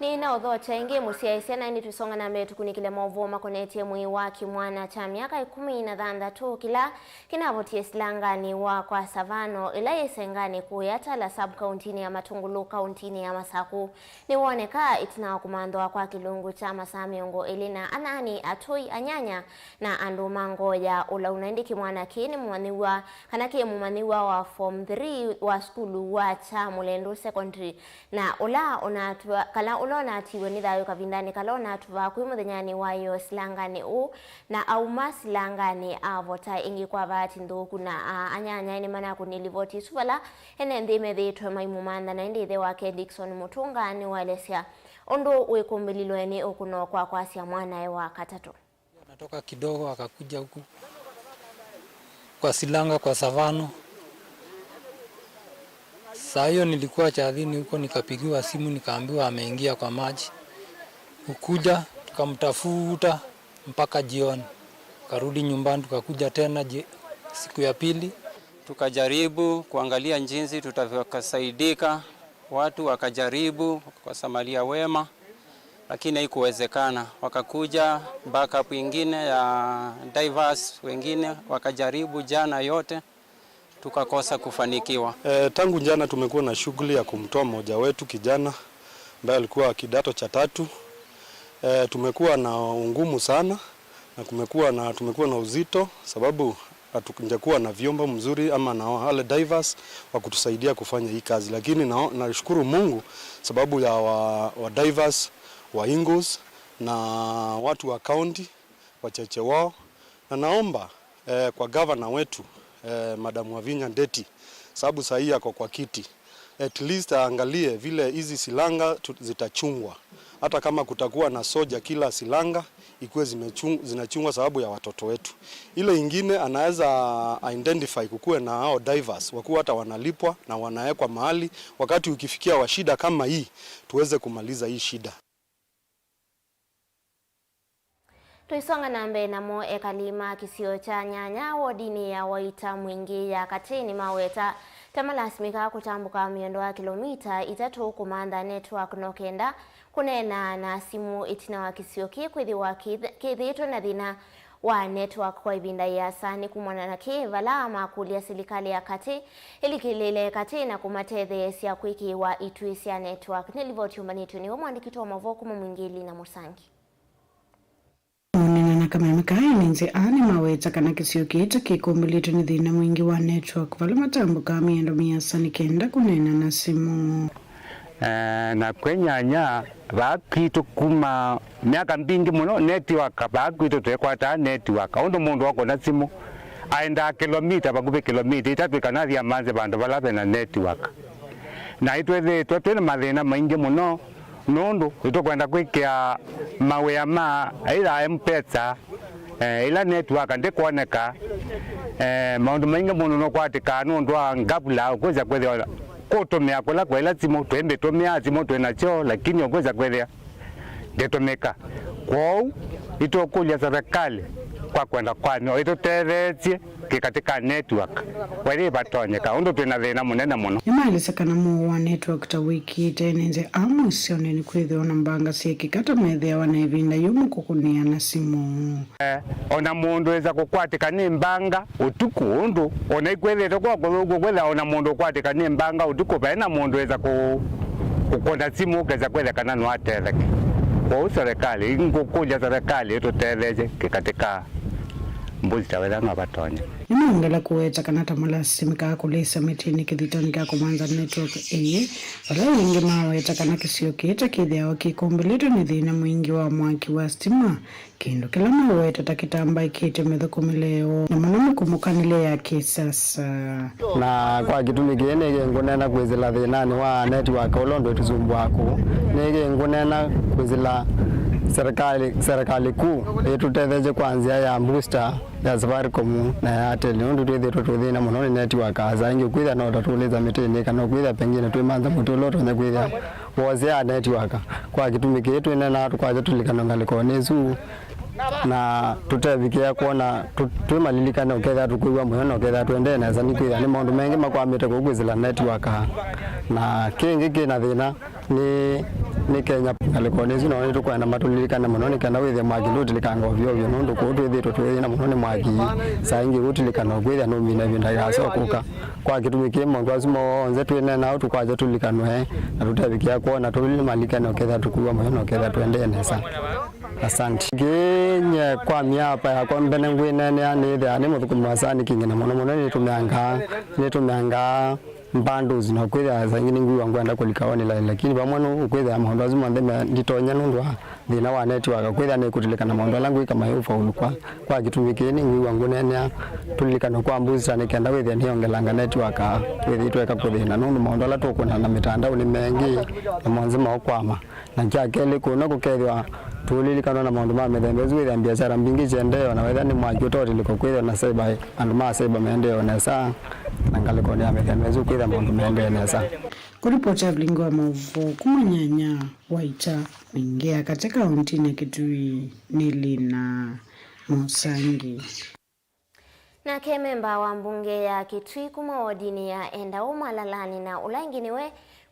Nĩ na ũthokya ĩngĩ mũsyaĩĩsya, na ĩndĩ tũisonga na mbee tũkunĩkĩle maũvoo makonetye mwĩĩ wa kĩmwana kya myaka ĩkũmi na thanthatũ kĩla kĩnavotie silanganĩ wa kwa Savano, ĩla yĩ Senganĩ kũya Tala sub-kauntinĩ ya Matungulu, kauntinĩ ya Masaku. Nĩwoneka ĩtina wa kũmanthwa kwa kĩlungu kya masaa mĩongo ĩlĩ na anana, atũi, anyanya na andũ ma ngoo ya ũlau. Na ĩndĩ kĩmwana kĩĩ nĩ mũmanyĩw'a, kana kĩ mũmanyĩw'a wa form three wa sukulu wa kya Mũlendu Secondary, na ũla ũnatw'a-, kana ũla ũnatiwe nĩ thayũ kavindanĩ kala ũnatũvaa kwĩ mũthenyanĩ wa ĩyoo silanganĩ ũũ, na auma silanganĩ avota ĩngĩ kwa vaati nthũku, na a-, anyanyae nĩmanakũnie livoti ĩsu vala ene nthĩ methĩĩtwe maimũmantha, na ĩndĩ ĩthe wake Dickson Mũtũnga nĩwaelesya ũndũ wĩkũmbĩlilwe nĩ ũkũno kwa kwasya mwanae wa katatũ. Natoka kidogo akakuja huku kwa Silanga kwa Savano. Saa hiyo nilikuwa chadhini huko, nikapigiwa simu nikaambiwa ameingia kwa maji. Kukuja tukamtafuta mpaka jioni. Karudi nyumbani, tukakuja tena ji-, siku ya pili. Tukajaribu kuangalia jinsi tutakasaidika. Watu wakajaribu kwa Samaria wema, lakini haikuwezekana. Wakakuja backup ingine ya divers, wengine wakajaribu jana yote, tukakosa kufanikiwa. Eh, tangu jana tumekuwa na shughuli ya kumtoa mmoja wetu kijana ambaye alikuwa kidato cha tatu. Eh, tumekuwa na ungumu sana na kumekuwa na, tumekuwa na uzito sababu Hatujakuwa na vyombo mzuri ama na wale divers wa kutusaidia kufanya hii kazi, lakini na, nashukuru Mungu sababu ya wa, wa divers, wa Ingles na watu wa county wachache wao, na naomba eh, kwa gavana wetu eh, Madam Wavinya Ndeti, sababu saa hii ako kwa kiti, at least aangalie vile hizi silanga tu- zitachungwa, hata kama kutakuwa na soja kila silanga ikuwe zimechung, zinachungwa sababu ya watoto wetu. Ile ingine anaweza identify kukuwe na hao divers, wakuwe hata wanalipwa na wanawekwa mahali, wakati ukifikia wa shida kama hii tuweze kumaliza hii shida. Tũisonga na mbee namo, ekali ma kĩsio kya Nyanya wodinĩ ya Waita Mwingĩ ya Katĩ nĩmaweta ta malasimĩka kũtambũka mĩendo ya kĩlomita itatũ kũmantha network no kenda kũneena na simũ, ĩtina wa kĩsio kĩĩ kwĩthĩwa kĩth- kĩthĩĩtwe na thĩna wa network kwa ĩvinda ĩasa. Nĩ kumana na kĩĩ, vala makũlya silikalĩ ya katĩ ĩlikĩlĩle katĩ na kũmatetheesya kwĩkĩĩwa ituĩ sya network. Nĩ livoti yũmbanĩtw'e nĩwe mũandĩki witũ wa maũvoo kuma Mwingĩ, Lina Mũsangi. Kũneena na kameme kaa, ene nzĩ aa nĩmaweta kana kĩsio kĩĩ ta kĩkũmbĩlĩtwe nĩ thĩna mwingĩ wa network vala matambũkaa mĩendo mĩasa nĩ kenda kũneena na simũ. Eh, na kwĩ Nyanya, vaa kwitũ kuma myaka mbingĩ mũno, network vaa kwitũ twĩkwataa network. Ũndũ mũndũ akũna simũ, aendaa kĩlomita, vakuvĩ kĩlomita itatũ kana athi amanze vandũ vala vena network. Na itwĩthĩĩtwe twĩ na mathĩna maingĩ mũno, nũndũ nĩtũkwenda kwĩkĩa mawĩa ma either M-Pesa, eh, ĩla network ndĩkwoneka, eh, maũndũ maingĩ mũno nũkwatĩkaa nũndũ wa ngavula, ũkwĩsa kwĩthĩwa kũtũmĩa kũla kwa ĩla simũ, twĩmbĩtũmĩaa simũ twĩ nasyo, lakini ũkwĩsa kwĩthĩa ndĩtũmĩka. Kwoou, nĩtũkũlya serikali kwa kwenda kwamyo ĩtũtetheesye kĩkatĩ ka network, wethĩa vatonyeka, ũndũ twĩ na thĩna mũnene mũno. Nĩmaelesya kana mũuo wa network ta wĩkĩĩte ene nzĩ aa mũisyonĩ nĩ kwĩthĩwa na mbanga syekĩka ta methĩawa na ĩvinda yũmũ kũkũnĩa na simũ. Eh, o na mũndũ esa kũkwatĩka nĩ mbanga ũtukũ, ũndũ o na ikwĩthĩĩtwe kwa kũthũku kwĩthĩa o na mũndũ ũkwatĩka nĩ mbanga ũtukũ, vai na mũndũ esa kũ- kũkũna simũ ũkesa kwĩthĩa kana no atetheke. Kwoou serikali, ngũkũlya serikali ĩtũtetheesye kĩkatĩ ka booster wethĩa no vatonya. Nĩmaongela kũweta kana ta malasimĩkaa kũlĩsya mĩtĩnĩ kĩthitanĩ kya kũmantha network ĩĩ, vala ĩngĩ maweta kana kĩsio kĩĩ ta kĩthĩawa kĩkũmbĩlĩtwe nĩ thĩna mwingĩ wa mwaki wa sitima, kĩndũ kĩla maweta ta kĩtambaĩkĩte mĩthũkũmĩle yoo, na mũno mĩkumũkanĩle ya kĩsiasa. Na kwa kĩtumi kĩĩ nĩngĩ ngũneena kwĩsĩla thĩnanĩ wa network ũla ũndũ ĩtũsumbũaa kũu. Nĩngĩ ngũneena kwĩsĩla serikali, serikali kuu ĩtũtetheesye kwa nzĩa ya booster ya Safaricom na ya Airtel, nũndũ twĩthĩĩtwe twĩ thĩna mũno nĩ network. Saa ingĩ ũkwĩthĩa no ta tũlĩsa mĩtĩnĩ, kana ũkwĩthĩa pengine twĩmantha mũtĩ ũla ũtonya kwĩthĩa wosea network. Kwa kĩtumi kĩĩ twĩneenaa tũkwasya tũlilikane ngalĩkonĩ ĩsu, na tũtevikĩa kwona tũ- twĩmalilikane, ũkethĩa tũkwĩw'a mũyo na ũkethĩa tũendee nesa, nĩkwĩthĩa nĩ maũndũ maingĩ makwamĩte kũu kwĩsĩla network. Na kĩngĩ kĩ na thĩna nĩ, nĩ Kenya ngalĩkonĩ ĩsu, no nĩtũkwenda matũlilikane mũno nĩ kenda wĩthĩe mwaki ndũtilĩkanga ovyo ovyo, nũndũ kũu twĩthĩĩtwe twĩ thĩna mũno nĩ mwaki. Saa ingĩ ũtilikana ũkwĩthĩa nũmina ĩvinda yĩasa ũkũka. Kwa kĩtumi kĩĩ, maũndũ asu monthe twĩneenaa ũu tũkwasya tũlikanwe, na tũtevikĩa kwona tũlilikane ũkethĩa tũkwĩw'a mũyo na ũkethĩa tũendee nesa. Asante. Kĩĩ nyie kwa mĩapa yakwa mbene ngwĩneenea nĩthĩaa nĩ mũthũkũmi wa Sun King, na mũno mũno nĩtũmĩangaa, nĩtũmĩangaa bundles, na kwĩthĩa saa ingĩ nĩngwĩw'a ngwenda kũlika online, lakini vamwe nũ ũkwĩthĩa maũndũ asu monthe me- nditonya nũndũ wa thĩna wa network, kwĩthĩa nĩkũtilĩkana maũndũ ala ngwĩka mayĩũfaulu kwa. Kwa kĩtumi kĩĩ nĩngwĩw'a ngũneenea tũlilikane kwa booster nĩ kenda wĩthĩe nĩyongelanga network, twĩthĩĩtwe eka kũthĩna nũndũ maũndũ ala tũkũna na mĩtandaonĩ mengĩ na monthe maũkwama. Na kya kelĩ, kũna kũkethĩwa tũlilikanwa na maũndũ ma mĩthemba ĩsu, wĩthĩa mbiasara mbingĩ syendeeo, na wethĩa nĩ mwaki ũtotilĩka kwĩthĩwa na cyber, andũ ma cyber meendeeo nesa, na ngalĩkonĩ ya mĩthemba ĩsu kwĩthĩa maũndũ meendeee nesa. Kũlipota vilingi wa maũvoo kuma Nyanya, Waita Mwingĩ ya Katĩ kaũntinĩ ya Kitui nĩ Lina Mũsangi. Nake memba wa mbunge ya Kitui kuma wodinĩ ya Endau Mwalalanĩ na ũla ĩngĩ nĩwe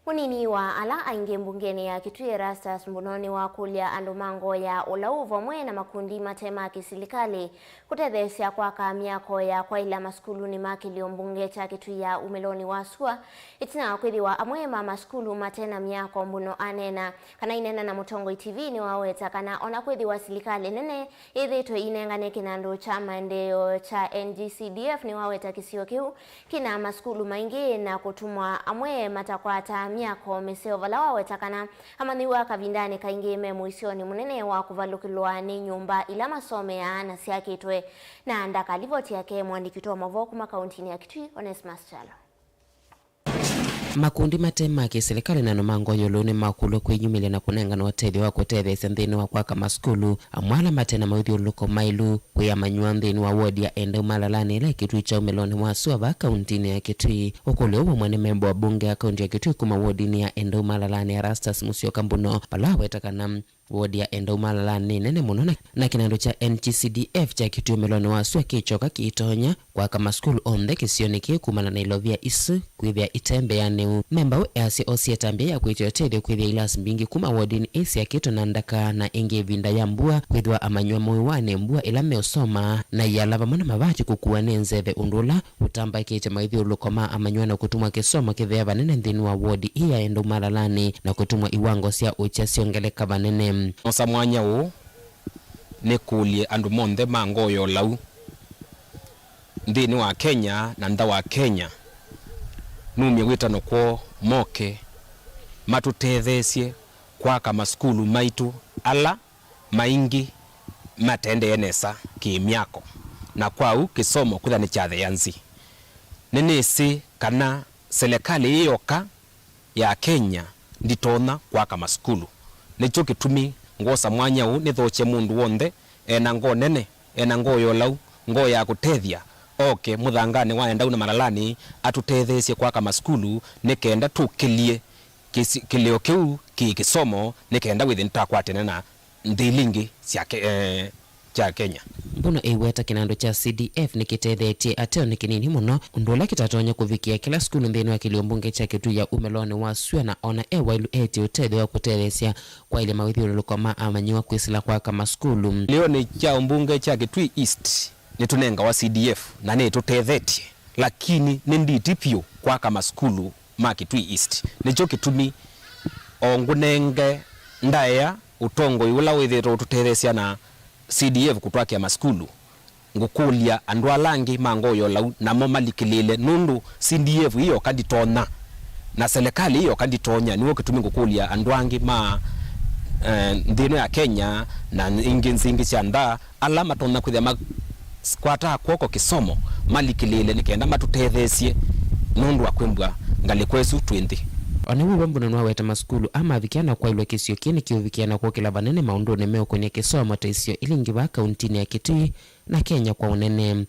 Mũnini wa ala aingĩ mbungenĩ ya Kitui, Erastus Mbuno, nĩwakũlya andũ ma ngoo ya ũlau vamwe na makundi mate ma kĩsilikalĩ kũtetheesya kwaka myako ya kwaĩla masukulunĩ ma kĩlĩo mbunge kya Kitui ya umĩlonĩ wa sua, ĩtina wa kwĩthĩwa amwe ma masukulu mate na myako. Mbuno aneena kana aineena na Mũtongoi T V nĩwaweta kana ona kwĩthĩwa silikalĩ nene yĩthĩĩtwe ĩinengane kĩnandũ kya maendeeo kya N G C D F, nĩwaweta kĩsio kĩu kĩna masukulu maingĩ na kũtũmwa amwe matakwata myako mĩseo, vala waweta kana amanyĩw'a kavindanĩ kaingĩ me mũisyonĩ mũnene wa kũvalũkĩlwa nĩ nyũmba ila masomeaa na syakĩtwe na ndaka. Livoti yake mwandĩki witũ wa maũvoo kuma kauntinĩ ya Kitui, Onesmus Kyalo. Makundi mate ma kĩsilikalĩ na andũ ma ngoo ya ũlau nĩmakũlw'a kwĩyumĩlya na kũnengana ũtethyo wa kũtetheesya nthĩnĩ wa kwaka masukulu amwe ala mate na maũthyũlũlũko maĩlu kwĩ amanyĩw'a nthĩnĩ wa wodi ya Endau Malalanĩ ĩla ĩ Kitui kya umĩlonĩ wa sua vaa kauntinĩ ya Kitui. Ũkũlyo ũũ wĩ mwene memba wa mbunge ya kaunti ya Kitui kuma wodinĩ ya Endau Malalanĩ, Erastus Musyoka Mbuno, vala aweta kana wodi ya Endau Malalanĩ nĩ nene mũno na, na kĩnandũ kya N G C D F kya Kitui umĩlonĩ wa sua kĩkyoka kĩitonya kwaka masukulu onthe kĩsionĩ kĩĩ kumana na ilovia isu kwĩthĩa ite mbeanĩu. Memba ũũ easya osie ĩtambya ya kwĩtya ũtethyo kwĩthĩa ilasi mbingĩ kuma wodinĩ ĩĩ syakĩtwe na ndaka na ĩngĩ ĩvinda ya mbua, kwĩthĩwa amanyĩw'a mũĩwanĩ mbua ĩla meũsoma na iala vamwe na mavati kũkuwa nĩ nzeve, ũndũ ũla ũtambakĩte maũthyũlũlũko ma amanyĩw'a na kũtũmwa kĩsomo kĩthea vanene nthĩnĩ wa wodi ĩĩ ya Endau Malalanĩ na kũtũmwa iwango sya ũkya syongeleka vanene. Nosa mwanya ũũ nĩkũlye andũ monthe ma ngoo ya ũlau nthĩnĩ wa Kenya na nza wa Kenya, numye wĩtano kwoo moke matũtetheesye kwaka masukulu maitũ ala maingĩ matendee nesa kĩ-myako, na kwa ũu kĩsomo kwĩthwa nĩkyatheea nzĩ. Nĩnĩsĩ kana selekalĩ ĩĩ yoka ya Kenya nditonya kwaka masukulu. Nĩkyo kĩtumi ngwosa mwanya ũũ nĩthokye mũndũ w'onthe e na ngoo nene, e na ngoo ya ũlau, ngoo ya kũtethya, oke mũthanganĩ wa Endau na Malalanĩ atũtetheesye kwaka masukulu nĩ kenda tũkĩlye kĩsi-, kĩlĩo kĩu kĩ kĩsomo nĩ kenda wĩthĩe nĩtwakwatene na nthĩ ila ingĩ sya Ke-, eh, kya Kenya. Mbuno ĩweta kĩnandũ kya C D F nĩkĩtethetye ateo nĩ kĩnini mũno, ũndũ ũla kĩtatonya kũvikĩa kĩla sukulu nthĩnĩ wa kĩlĩo mbunge kya Kitui ya umĩlonĩ wa sua, na ona e waĩlu etye ũtethyo wa kũtetheesya kwaĩlya mawĩthyũlũlũko ma amanyĩw'a kwĩsĩla kwaka masukulu. Kĩlĩonĩ kya ũmbunge kya Kitui East nĩtũnengawa C D F na nĩtũtethetye, lakini nĩ nditi vyũ kwaka masukulu ma Kitui East. Nĩkyo kĩtumi o ngũnenge ndaĩa ũtongoi ũla wĩthĩĩtwe ũtũtetheesya na C D F kũtwakĩa masukulu, ngũkũlya andũ ala angĩ ma ngoo ya ũlau namo malikĩlĩĩle, nũndũ C D F ĩĩ yoka nditonya, na selekalĩ ĩĩ yoka nditonya. Nĩw'o kĩtumi ngũkũlya andũ angĩ ma, eh, nthĩ ĩno ya Kenya na ingĩ nzĩ ingĩ sya nza, ala matonya kwĩthĩa makwataa kw'oko kĩsomo malikĩlĩĩle nĩ kenda matũtetheesye nũndũ wa kwĩmbwa ngalĩko ĩsu twĩ nthĩ. O na wĩw'a Mbuno nĩwaweta masukulu aa mavikĩa na kwaĩlwa kĩsio kĩĩ nĩkĩũvikĩa na kũkĩla vanene maũndũnĩ meũkũny'a kĩsomo ta isio ila ingĩ vaa kauntinĩ ya Kitui na Kenya kwa ũnene.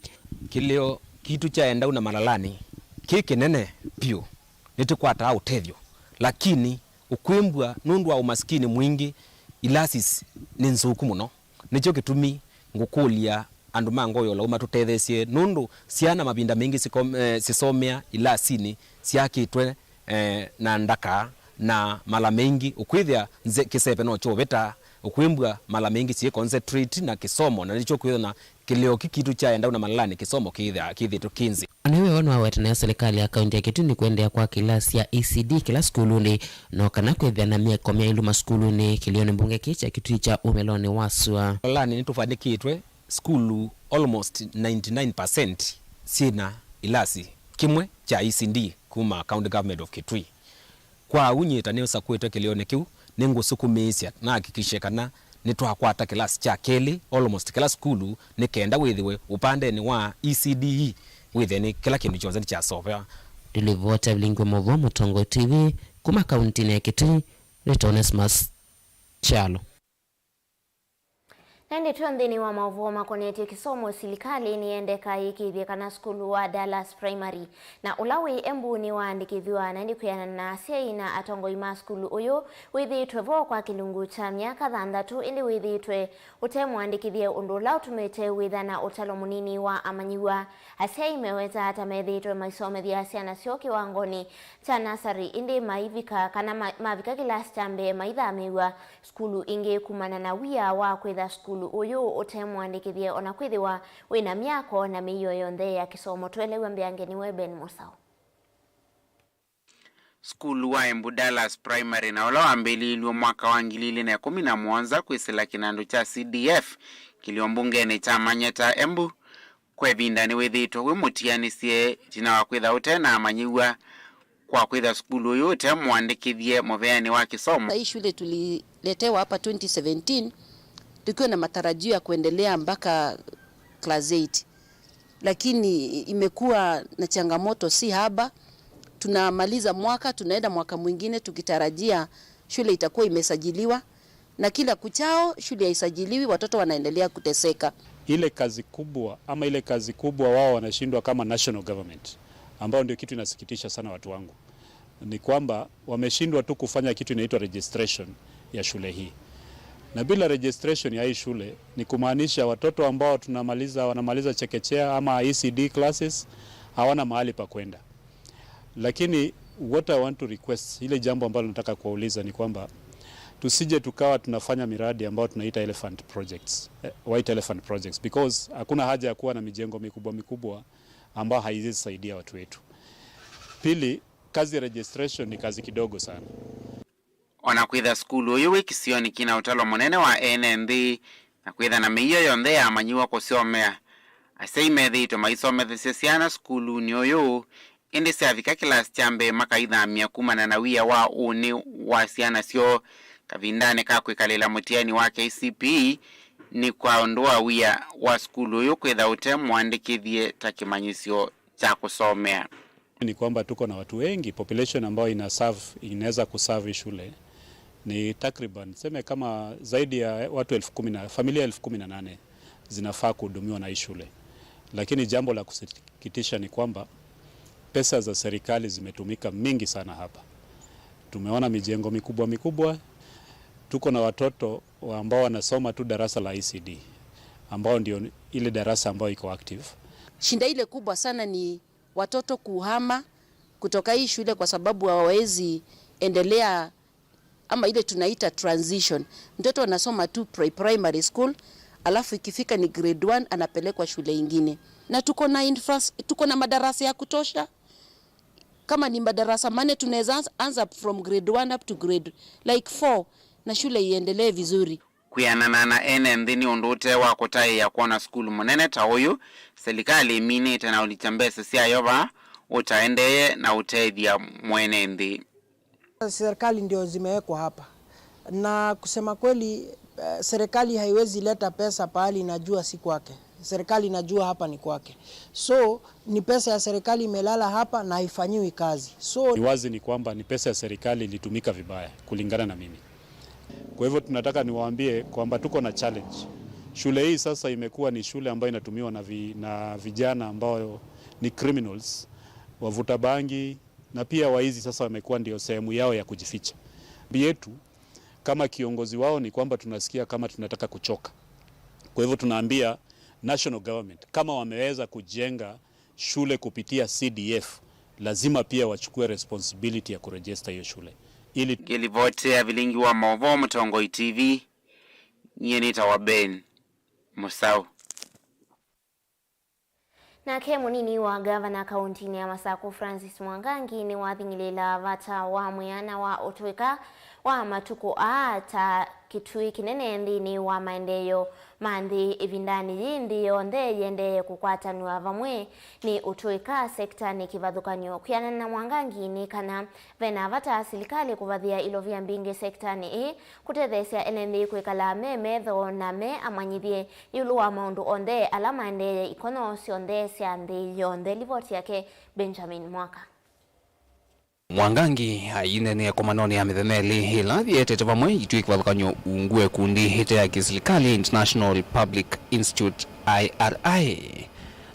Kĩlĩo kitũ kya Endau na Malalanĩ kĩ kĩnene vyũ nĩtũkwataa ũtethyo, lakini ũkwĩmbwa nũndũ wa ũmasikini mwingĩ, ilasi s-, nĩ nzũku mũno. Nĩkyo kĩtumi ngũkũlya andũ ma ngoo ya ũlau matũtetheesye, nũndũ syana mavinda maingĩ sikom-, eh, sisomea ilasinĩ syakĩtwe, eh, na ndaka, na mala maingĩ ũkwĩthĩa nze-, kĩseve no kyovĩta, ũkwĩmbwa mala maingĩ syĩ concentrate na kĩsomo, na nĩkyo kwĩthĩa na kĩlĩo kĩ kitũ kya Endau na Malalanĩ kĩsomo kĩthĩa kĩthĩtwe kĩ nzĩ. O na wĩw'a nĩwaweta nayo silikalĩ ya kaunti ya Kitui nĩkũendeea kwaka ilasi sya E C D kĩla sukulunĩ, no kana kwĩthĩa na myako myaĩlu masukulunĩ kĩlĩonĩ mbunge kĩĩ kya Kitui kya umĩlonĩ wa sua. Malalanĩ nĩtũvanĩkĩtwe sukulu almost ninety-nine percent syĩna ilasi kĩmwe kya E C D kuma County Government of Kitui. Kwa ũu nyie ta nĩũsakũĩtwe kĩlĩonĩ kĩu, nĩngũsukumĩĩsya nahakikishe kana nĩtwakwata kĩlasi kya kelĩ almost kĩla sukulu, nĩ kenda wĩthĩwe ũpandenĩ wa E C D E wĩthĩe nĩ kĩla kĩndũ kyonthe nĩkyasovewa. Ndilivota Vilingwe Movo, Mũtongoi T V, kuma kauntinĩ ya Kitui, nĩ Onesmus Kyalo. Ĩndĩ twĩ nthĩnĩ wa maũvoo makonetye kĩsomo, silikalĩ nĩyendeka yĩkĩĩthye kana sukulu wa Dallas Primary na ũla wĩ Embu nĩwaandĩkĩthw'a, na ĩndĩ kwĩanana na asyai na atongoi ma sukulu ũyũ, wĩthĩĩtwe vo kwa kĩlungu kya myaka thanthatũ, ĩndĩ wĩthĩĩtwe ũte mũandĩkĩthye, ũndũ ũla ũtumĩte wĩtha na ũtalo mũnini wa amanyĩw'a. Asyai mewetaa ta methĩĩtwe maisomethya syana syoo kĩwangonĩ kya nasarĩ, ĩndĩ maivika kana ma-, mavika kĩlasi kya mbee maithamĩĩw'a sukulu ingĩ kumana na wia wa kwĩtha sukulu ũyũ ũte mũandĩkĩthye, o na kwĩthĩwa wĩ na myako na mĩio yonthe ya kĩsomo. Tũelew'a mbeange nĩwe Ben Mũsaũ. Sukulu wa Embu Dallas Primary, na ũla wambĩlĩĩlw'e mwaka wa ngili ilĩ na ĩkũmi na mũonza kwĩsĩla kĩnandũ kya C D F kĩlio mbungenĩ kya Manyeta, Embu, kwa ĩvinda nĩwĩthĩĩtwe wĩ mũtianĩsye ĩtina wa kwĩtha ũte na amanyĩw'a kwa kwĩtha sukulu ũyũ ũte mũandĩkĩthye mũveanĩ wa kĩsomo. Hii shule tuliletewa hapa twenty seventeen tukiwa na matarajio ya kuendelea mpaka class eight, lakini imekuwa na changamoto si haba. Tunamaliza mwaka, tunaenda mwaka mwingine tukitarajia shule itakuwa imesajiliwa, na kila kuchao shule haisajiliwi, watoto wanaendelea kuteseka. Ile kazi kubwa, ama ile kazi kubwa wao wanashindwa kama national government, ambao ndio kitu inasikitisha sana watu wangu, ni kwamba wameshindwa tu kufanya kitu inaitwa registration ya shule hii. Na bila registration ya hii shule, ni kumaanisha watoto ambao tunamaliza, wanamaliza chekechea ama E C D classes, hawana mahali pa kwenda. Lakini what I want to request, ile jambo ambalo nataka kuwauliza ni kwamba tusije tukawa tunafanya miradi ambayo tunaita elephant projects, eh, white elephant projects, because hakuna haja ya kuwa na mijengo mikubwa mikubwa ambayo haiwezi saidia watu wetu. Pili, kazi ya registration ni kazi kidogo sana. O na kwĩtha sukulu ũyũ wĩ kĩsionĩ kĩna ũtalo mũnene wa ene nthĩ, na kwĩtha na mĩio yonthe ya amanyĩw'a kũsyomea, asyai methĩĩtwe maisomethesya syana sukulunĩ ũyũ, ĩndĩ syavika kĩlasi kya mbee makaithamya kumana na wia wa ũnĩ wa syana syoo kavindanĩ ka kwĩkalĩla mũtiani wa K C P E, nĩ kwa ũndũ wa wia wa sukulu ũyũ kwĩtha ũte mũandĩkĩthye ta kĩmanyĩsyo kya kũsomea. Ni kwamba tuko na watu wengi, population ambayo ina serve, inaweza kuserve hii shule ni takriban, seme kama zaidi ya watu elfu kumi na, familia elfu kumi na nane zinafaa kuhudumiwa na hii shule. Lakini jambo la kusikitisha ni kwamba pesa za serikali zimetumika mingi sana hapa. Tumeona mijengo mikubwa mikubwa. Tuko na watoto wa-, ambao wanasoma tu darasa la E C D, ambao ndio ile darasa ambayo iko active. Shida ile kubwa sana ni watoto kuhama kutoka hii shule kwa sababu hawawezi endelea, ama ile tunaita transition. Mtoto anasoma tu pri-, primary school, alafu ikifika ni grade one anapelekwa shule ingine. Na tuko na infras-, tuko na madarasa ya kutosha. Kama ni madarasa manne, tunaweza anza, anza from grade one up to grade, like, four, na shule iendelee vizuri. Kwĩanana na ene nthĩ, nĩ ũndũ ũte wa kũtaĩa kwona sukulu mũnene ta ũyũ, silikalĩ ĩminĩte na ũlikya mbesa syayo vaa ũtaendee na ũtethya mwene nthĩ. Serikali ndio zimewekwa hapa. Na kusema kweli, eh, serikali haiwezi leta pesa pahali inajua si kwake. Serikali inajua hapa ni kwake. So, ni pesa ya serikali imelala hapa na haifanyiwi kazi. So, ni wazi ni kwamba ni pesa ya serikali ilitumika vibaya, kulingana na mimi. Kwa hivyo tunataka niwaambie kwamba tuko na challenge. Shule hii sasa imekuwa ni shule ambayo inatumiwa na vi-, na vijana ambao ni criminals, wavuta bangi, na pia waizi sasa wamekuwa ndio sehemu yao ya kujificha. Yetu kama kiongozi wao ni kwamba tunasikia kama tunataka kuchoka. Kwa hivyo tunaambia national government, kama wameweza kujenga shule kupitia C D F, lazima pia wachukue responsibility ya kuregister hiyo shule. Ili ngĩlivoti ya vilingi wa maũvoo Mũtongoi T V, nyie nĩtawa Ben Mũsaũ. Nake mũnini wa ngavana kauntinĩ ya Masakũ, Francis Mwangangi, nĩwathing'ĩlĩĩla vata wa mwĩana wa ũtũĩka wa matukũ aa ta kĩtuĩ kĩnene nthĩnĩ wa maendeeo ma nthĩ ĩvindanĩ yĩĩ nthĩ yonthe yĩendee kũkwatanw'a vamwe nĩ ũtũĩka sektanĩ kĩvathũkany'o. Kwĩanana na Mwangangi, nĩ kana ve na vata silikalĩ kũvathĩa ilovia mbingĩ sektanĩ ĩĩ, kũtetheesya ene nthĩ kwĩkala me metho na me amanyĩthye ĩũlũ wa maũndũ onthe ala maendeeye ikono syonthe sya nthĩ yonthe. Livoti yake Benjamin Mwaka. Mwangangi aineenea ĩkomanonĩ ya mĩthenya ĩlĩ ĩla yĩetete vamwe itw'ĩ kĩvathũkany'o ungu wa ĩkundi ĩte ya kĩsilikalĩ International Public Institute, I R I,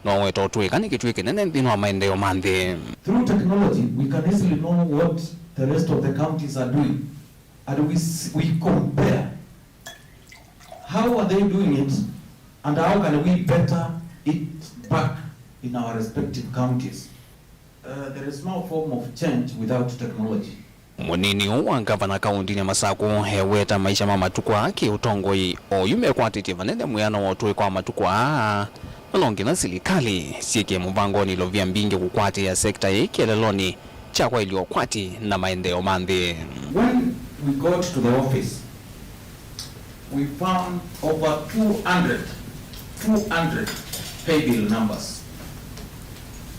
no weta ũtũĩka nĩ kĩtuĩ kĩnene nthĩnĩ wa maendeeo ma nthĩ. Through technology, we can easily know what the rest of the counties are doing, and we, s- we compare how are they doing it, and how can we better it back in our respective counties. Uh, there is no form of change without technology. Mũnini ũũ wa ngavana kaũntĩnĩ ya Masakũ eweta maisha ma matukũ aa kĩ-ũtongoi oyu mekwatĩtye vanene mwĩano wa ũtũĩka wa matukũ aa, na no nginya silikalĩ syĩkĩe mũvangonĩ ilovia mbingĩ kũkwatĩĩa sekta ĩĩ kĩeleelonĩ kya kwaĩlya ũkwati na maendeeo ma nthĩ. When we got to the office, we found over two hundred, two hundred pay bill numbers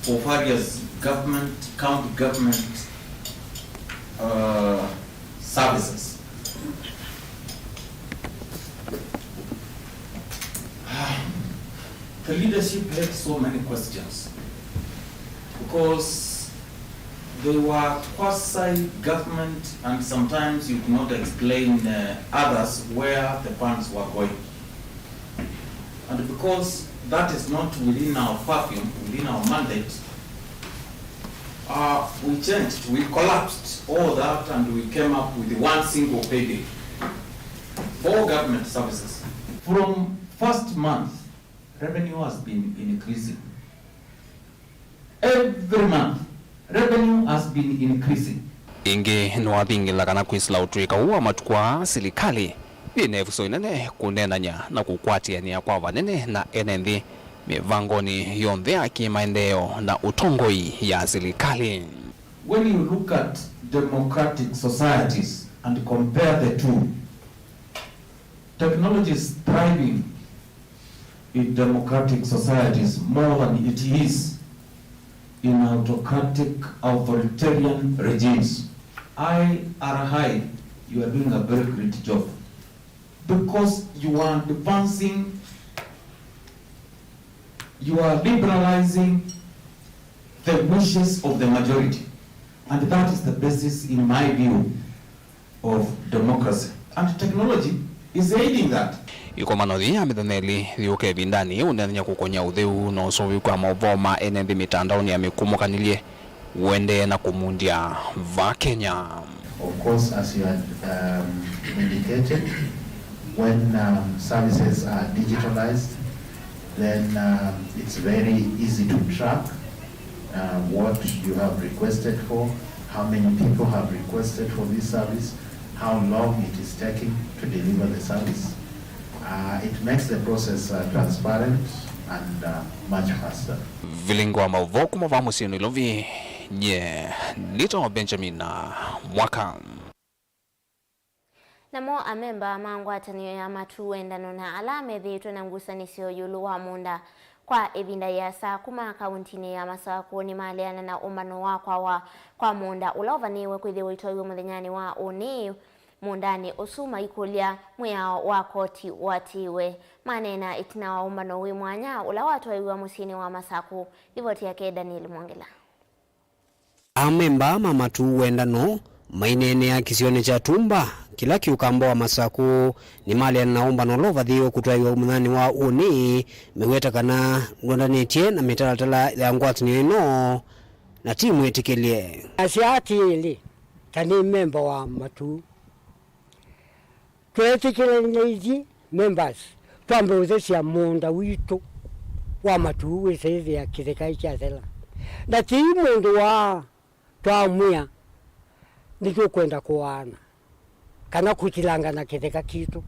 for various government, county government, uh, services. The leadership had so many questions because they were quasi-government, and sometimes you could not explain, uh, others where the funds were going. And because that is not within our purview, within our mandate, uh, we changed, we collapsed all that and we came up with one single pay bill for government services. From first month, revenue has been increasing. Every month, revenue has been increasing. Ĩngĩ nĩwathingĩla kana kwĩsĩla ũtũĩka ũũ wa matukũ aa, silikalĩ yĩ na ĩvuso ĩnene kũneenany'a na kũkwatĩanĩa kwa vanene na ene nthĩ mĩvangonĩ yonthe ya kĩ-maendeeo na ũtongoi ya silikalĩ. When you look at democratic societies and compare the two, technology is thriving in democratic societies more than it is in autocratic, authoritarian regimes. I R I, you are doing a very great job because you are advancing, you are liberalizing the wishes of the majority, and that is the basis, in my view, of democracy, and technology is aiding that. Ĩkomano yĩĩ ya mĩthenya ĩlĩ yĩũka ĩvindanĩ yĩũneenany'a kũkony'a ũtheu na ũseũvĩku wa maũvoo ma ene nthĩ mĩtandaonĩ ya mĩkũmũkanĩlye ũendee na kũmundya vaa Kenya. Of course, as you had, um, indicated, when, um, services are digitalized, then, um, it's very easy to track, uh, what you have requested for, how many people have requested for this service, how long it is taking to deliver the service. Uh, it makes the process, uh, transparent and, uh, much faster. Vilingi wa maũvoo kuma vaa mũsyĩ Nairobi, nye nĩtawa Benjamin Mwaka. Namo amemba ma ngwatanĩo ya Matuu Wendano na ala methĩĩtwe na ngusanĩsyo ĩũlũ wa mũũnda kwa ĩvinda yĩasa kuma kaũntinĩ ya Masakũ nĩmaleana na ũmbano wa kwawa kwa mũũnda ũla ũvanĩĩwe kwĩthĩwa ũitwaiwe mũthenyanĩ wa ũnĩ. Mũũndanĩ ũsu maikũlya mwĩao wa koti ũatĩĩwe. Maneena ĩtina wa ũmbano wĩ mwanya ũla watwaiwe mũsyĩnĩ wa Masakũ. Livoti yake Daniel Mwongela. Amemba ma Matuu Wendano maineenea kĩsionĩ kya Tumba, kĩla kĩ ũkamba wa Masakũ, nĩmaleana na ũmbano ũla ũvathĩĩwe kũtwaĩwa mũthenyanĩ wa ũnĩ, meweta kana ndwendanĩtye na mĩtalatala ya ngwatanĩo ĩno na ti mwĩtĩkĩlye. Asya atĩĩlĩ, ta nĩ memba wa Matuu, tweetĩkĩlanĩthye members twambe ũthesya mũũnda witũ wa Matuu wĩsĩthĩa kĩtheka kyathela. Na ti mũndũ waa twamwĩa nĩtũkwenda kũaana kana kũtilangana kĩtheka kitũ.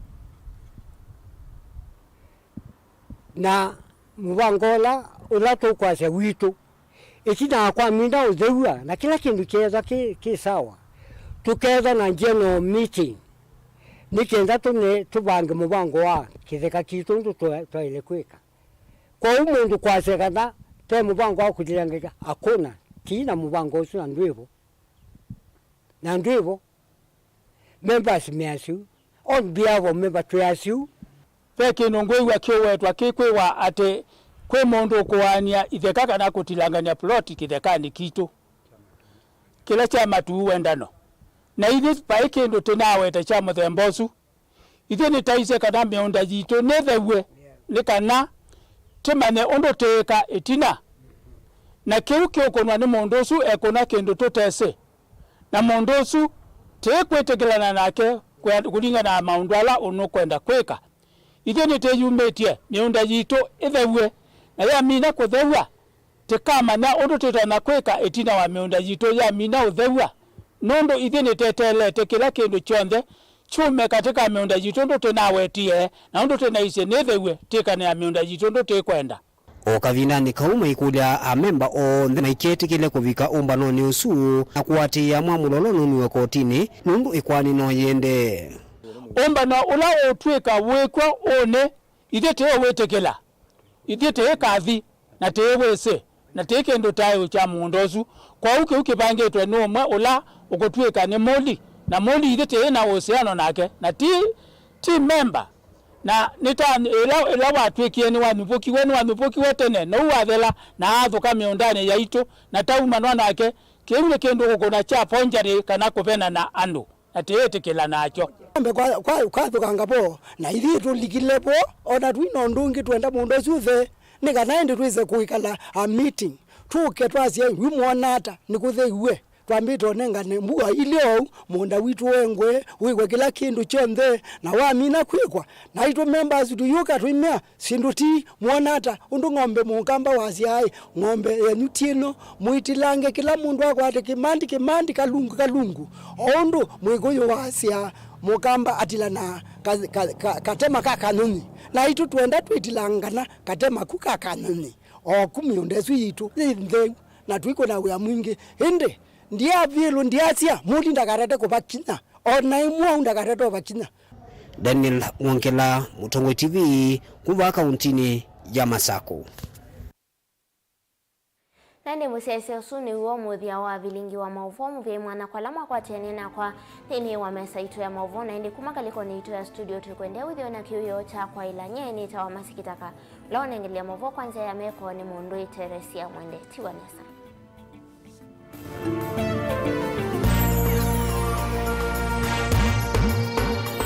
Na mũvango ũla, ũla tũkwasya witũ, ĩtina wa kwaminda ũthew'a na kĩla kĩndũ kyeethwa kĩ, kĩ sawa, tũkeethwa na general meeting nĩ kenda tũne, tũvange mũvango wa kĩtheka kitũ ũndũ twa-, twaĩle kwĩka. Kwoou mũndũ kwasya kana te mũvango wa kũtilangĩka, akũna, ti na mũvango ũsu na ndwĩvo. Na ndwĩvo. Members me aseu. On behalf of member twĩ aseu. Ve kĩndũ ngwĩw'a kĩũwetwa kĩkwĩwa atĩ kwĩ mũndũ ũkũaany'a itheka kana kũtilangany'a ploti kĩthekanĩ kitũ. kĩla kya matuu wendano. Na ithyĩ vai kĩndũ tĩnaweta kya mũthemba ũsu. Ithyĩ nĩtaisye kana mĩũnda yitũ nĩthew'e, nĩ kana tĩmanye ũndũ tĩĩka ĩtina. Na kĩu kĩũkũnwa nĩ mũndũ ũsu ekũna kĩndũ tũtesĩ. Na mũndũ ũsu tĩĩkwĩtĩkĩlana nake kwĩa-, kũlingana na maũndũ ala ũnũkwenda kwĩka. Ithyĩ nĩtĩyumĩtye mĩũnda yitũ ĩthew'e, na yamina kũthew'a, tĩkamanya ũndũ tĩtonya kwĩka ĩtina wa mĩũnda yitũ yamina ũthew'a, nũndũ ithyĩ nĩteteelete kĩla kĩndũ kyonthe kyume katĩ ka mĩũnda yitũ ũndũ tĩnawetie, na ũndũ tĩnaisye nĩthew'e, tĩkanĩa mĩũnda yitũ ũndũ tĩkwenda. O kavindanĩ kau maikũlya amemba onthe maiketĩkĩle kũvika ũmbanonĩ ũsu na kũatĩĩa mwamũlo ũla ũnũmiwe kotinĩ, nũndũ ĩkoani no yĩendee. Ũmbano ũla ũũtw'ĩka wĩkw'o ũnĩ, ithyĩ tĩũwĩtĩkĩla. Ithyĩ tĩĩ kathi, na tĩĩ wĩsĩ, na tĩĩ kĩndũ taĩũ kya mũũnda ũsu. Kwoou kĩu kĩvangĩtwe nĩ ũmwe ũla ũkũtw'ĩka nĩ mũli, na mũli ithyĩ tĩĩ na ũsiano nake, na ti, ti memba. Na nĩ ta ĩla, ĩla watw'ĩkie nĩwanyuvũkiwe, nĩwanyuvũkiwe tene, nou wathela, na athũka mĩũndanĩ yaitũ, na taumanwa nake. Kĩu nĩ kĩndũ ũkũkũna kya ponjarĩ kana kũvena na andũ. Na tĩĩtĩkĩla nakyo. Ambe kwa, kwa, kwathũkanga vo, na ithyĩ tũlikile vo, o na twĩ na ũndũ ũngĩ twenda mũũnda ũsu ũthe, nĩ kana ĩndĩ twĩse kũikala a meeting, tũke twasye, yu mwona ata, nĩkũtheiwe, twambĩte ũnengane mbua ilĩ ou, mũũnda witũ wengwe, wĩkwe kĩla kĩndũ kyonthe, na wamina kwĩkwa, naitũ members tũyũka twĩmea, syĩndũ ti, mwona ata, ũndũ ng'ombe mũkamba wasyaa-ĩ, ng'ombe yenyu ti ĩno, mũitilange kĩla mũndũ akwate kĩmandi, kĩmandi, kalungu, kalungu, o ũndũ Mwĩkũyũ wasyaa, mũkamba atilanaa ka, ka, ka, katema ka kanyũnyi. Naitũ twenda twĩtilangana katema ku ka kanyũnyi. Oku mĩũnda ĩsu yitũ yĩ ntheu, na twĩkũna wĩa mwingĩ. Ĩndĩ, ndiavilũ, ndiasya, mũli ndakatate kũvakinya. O na ĩmwe au ndakatate ũvakinya. Daniel Mwongela, Mũtongoi T V, kuma kauntinĩ ya Masakũ. Na ĩndĩ mũsyaĩĩsya ũsu nĩw'o mũthya wa vilingi wa maũvoo mũvyaĩ mwana kwa ala mwakwatĩanie nakwa nthĩnĩ wa mesa itũ ya maũvoo, na ĩndĩ kuma ngalĩkonĩ itũ ya studio twĩkwendea wĩthĩwe na kĩwĩoo kya kwaĩla. Nyie nĩtawa Masikitaka, ũla ũnengelea maũvoo kwa nzĩa ya meko nĩ mũndũ ĩ Teresia Mwende. Tiwa nesa.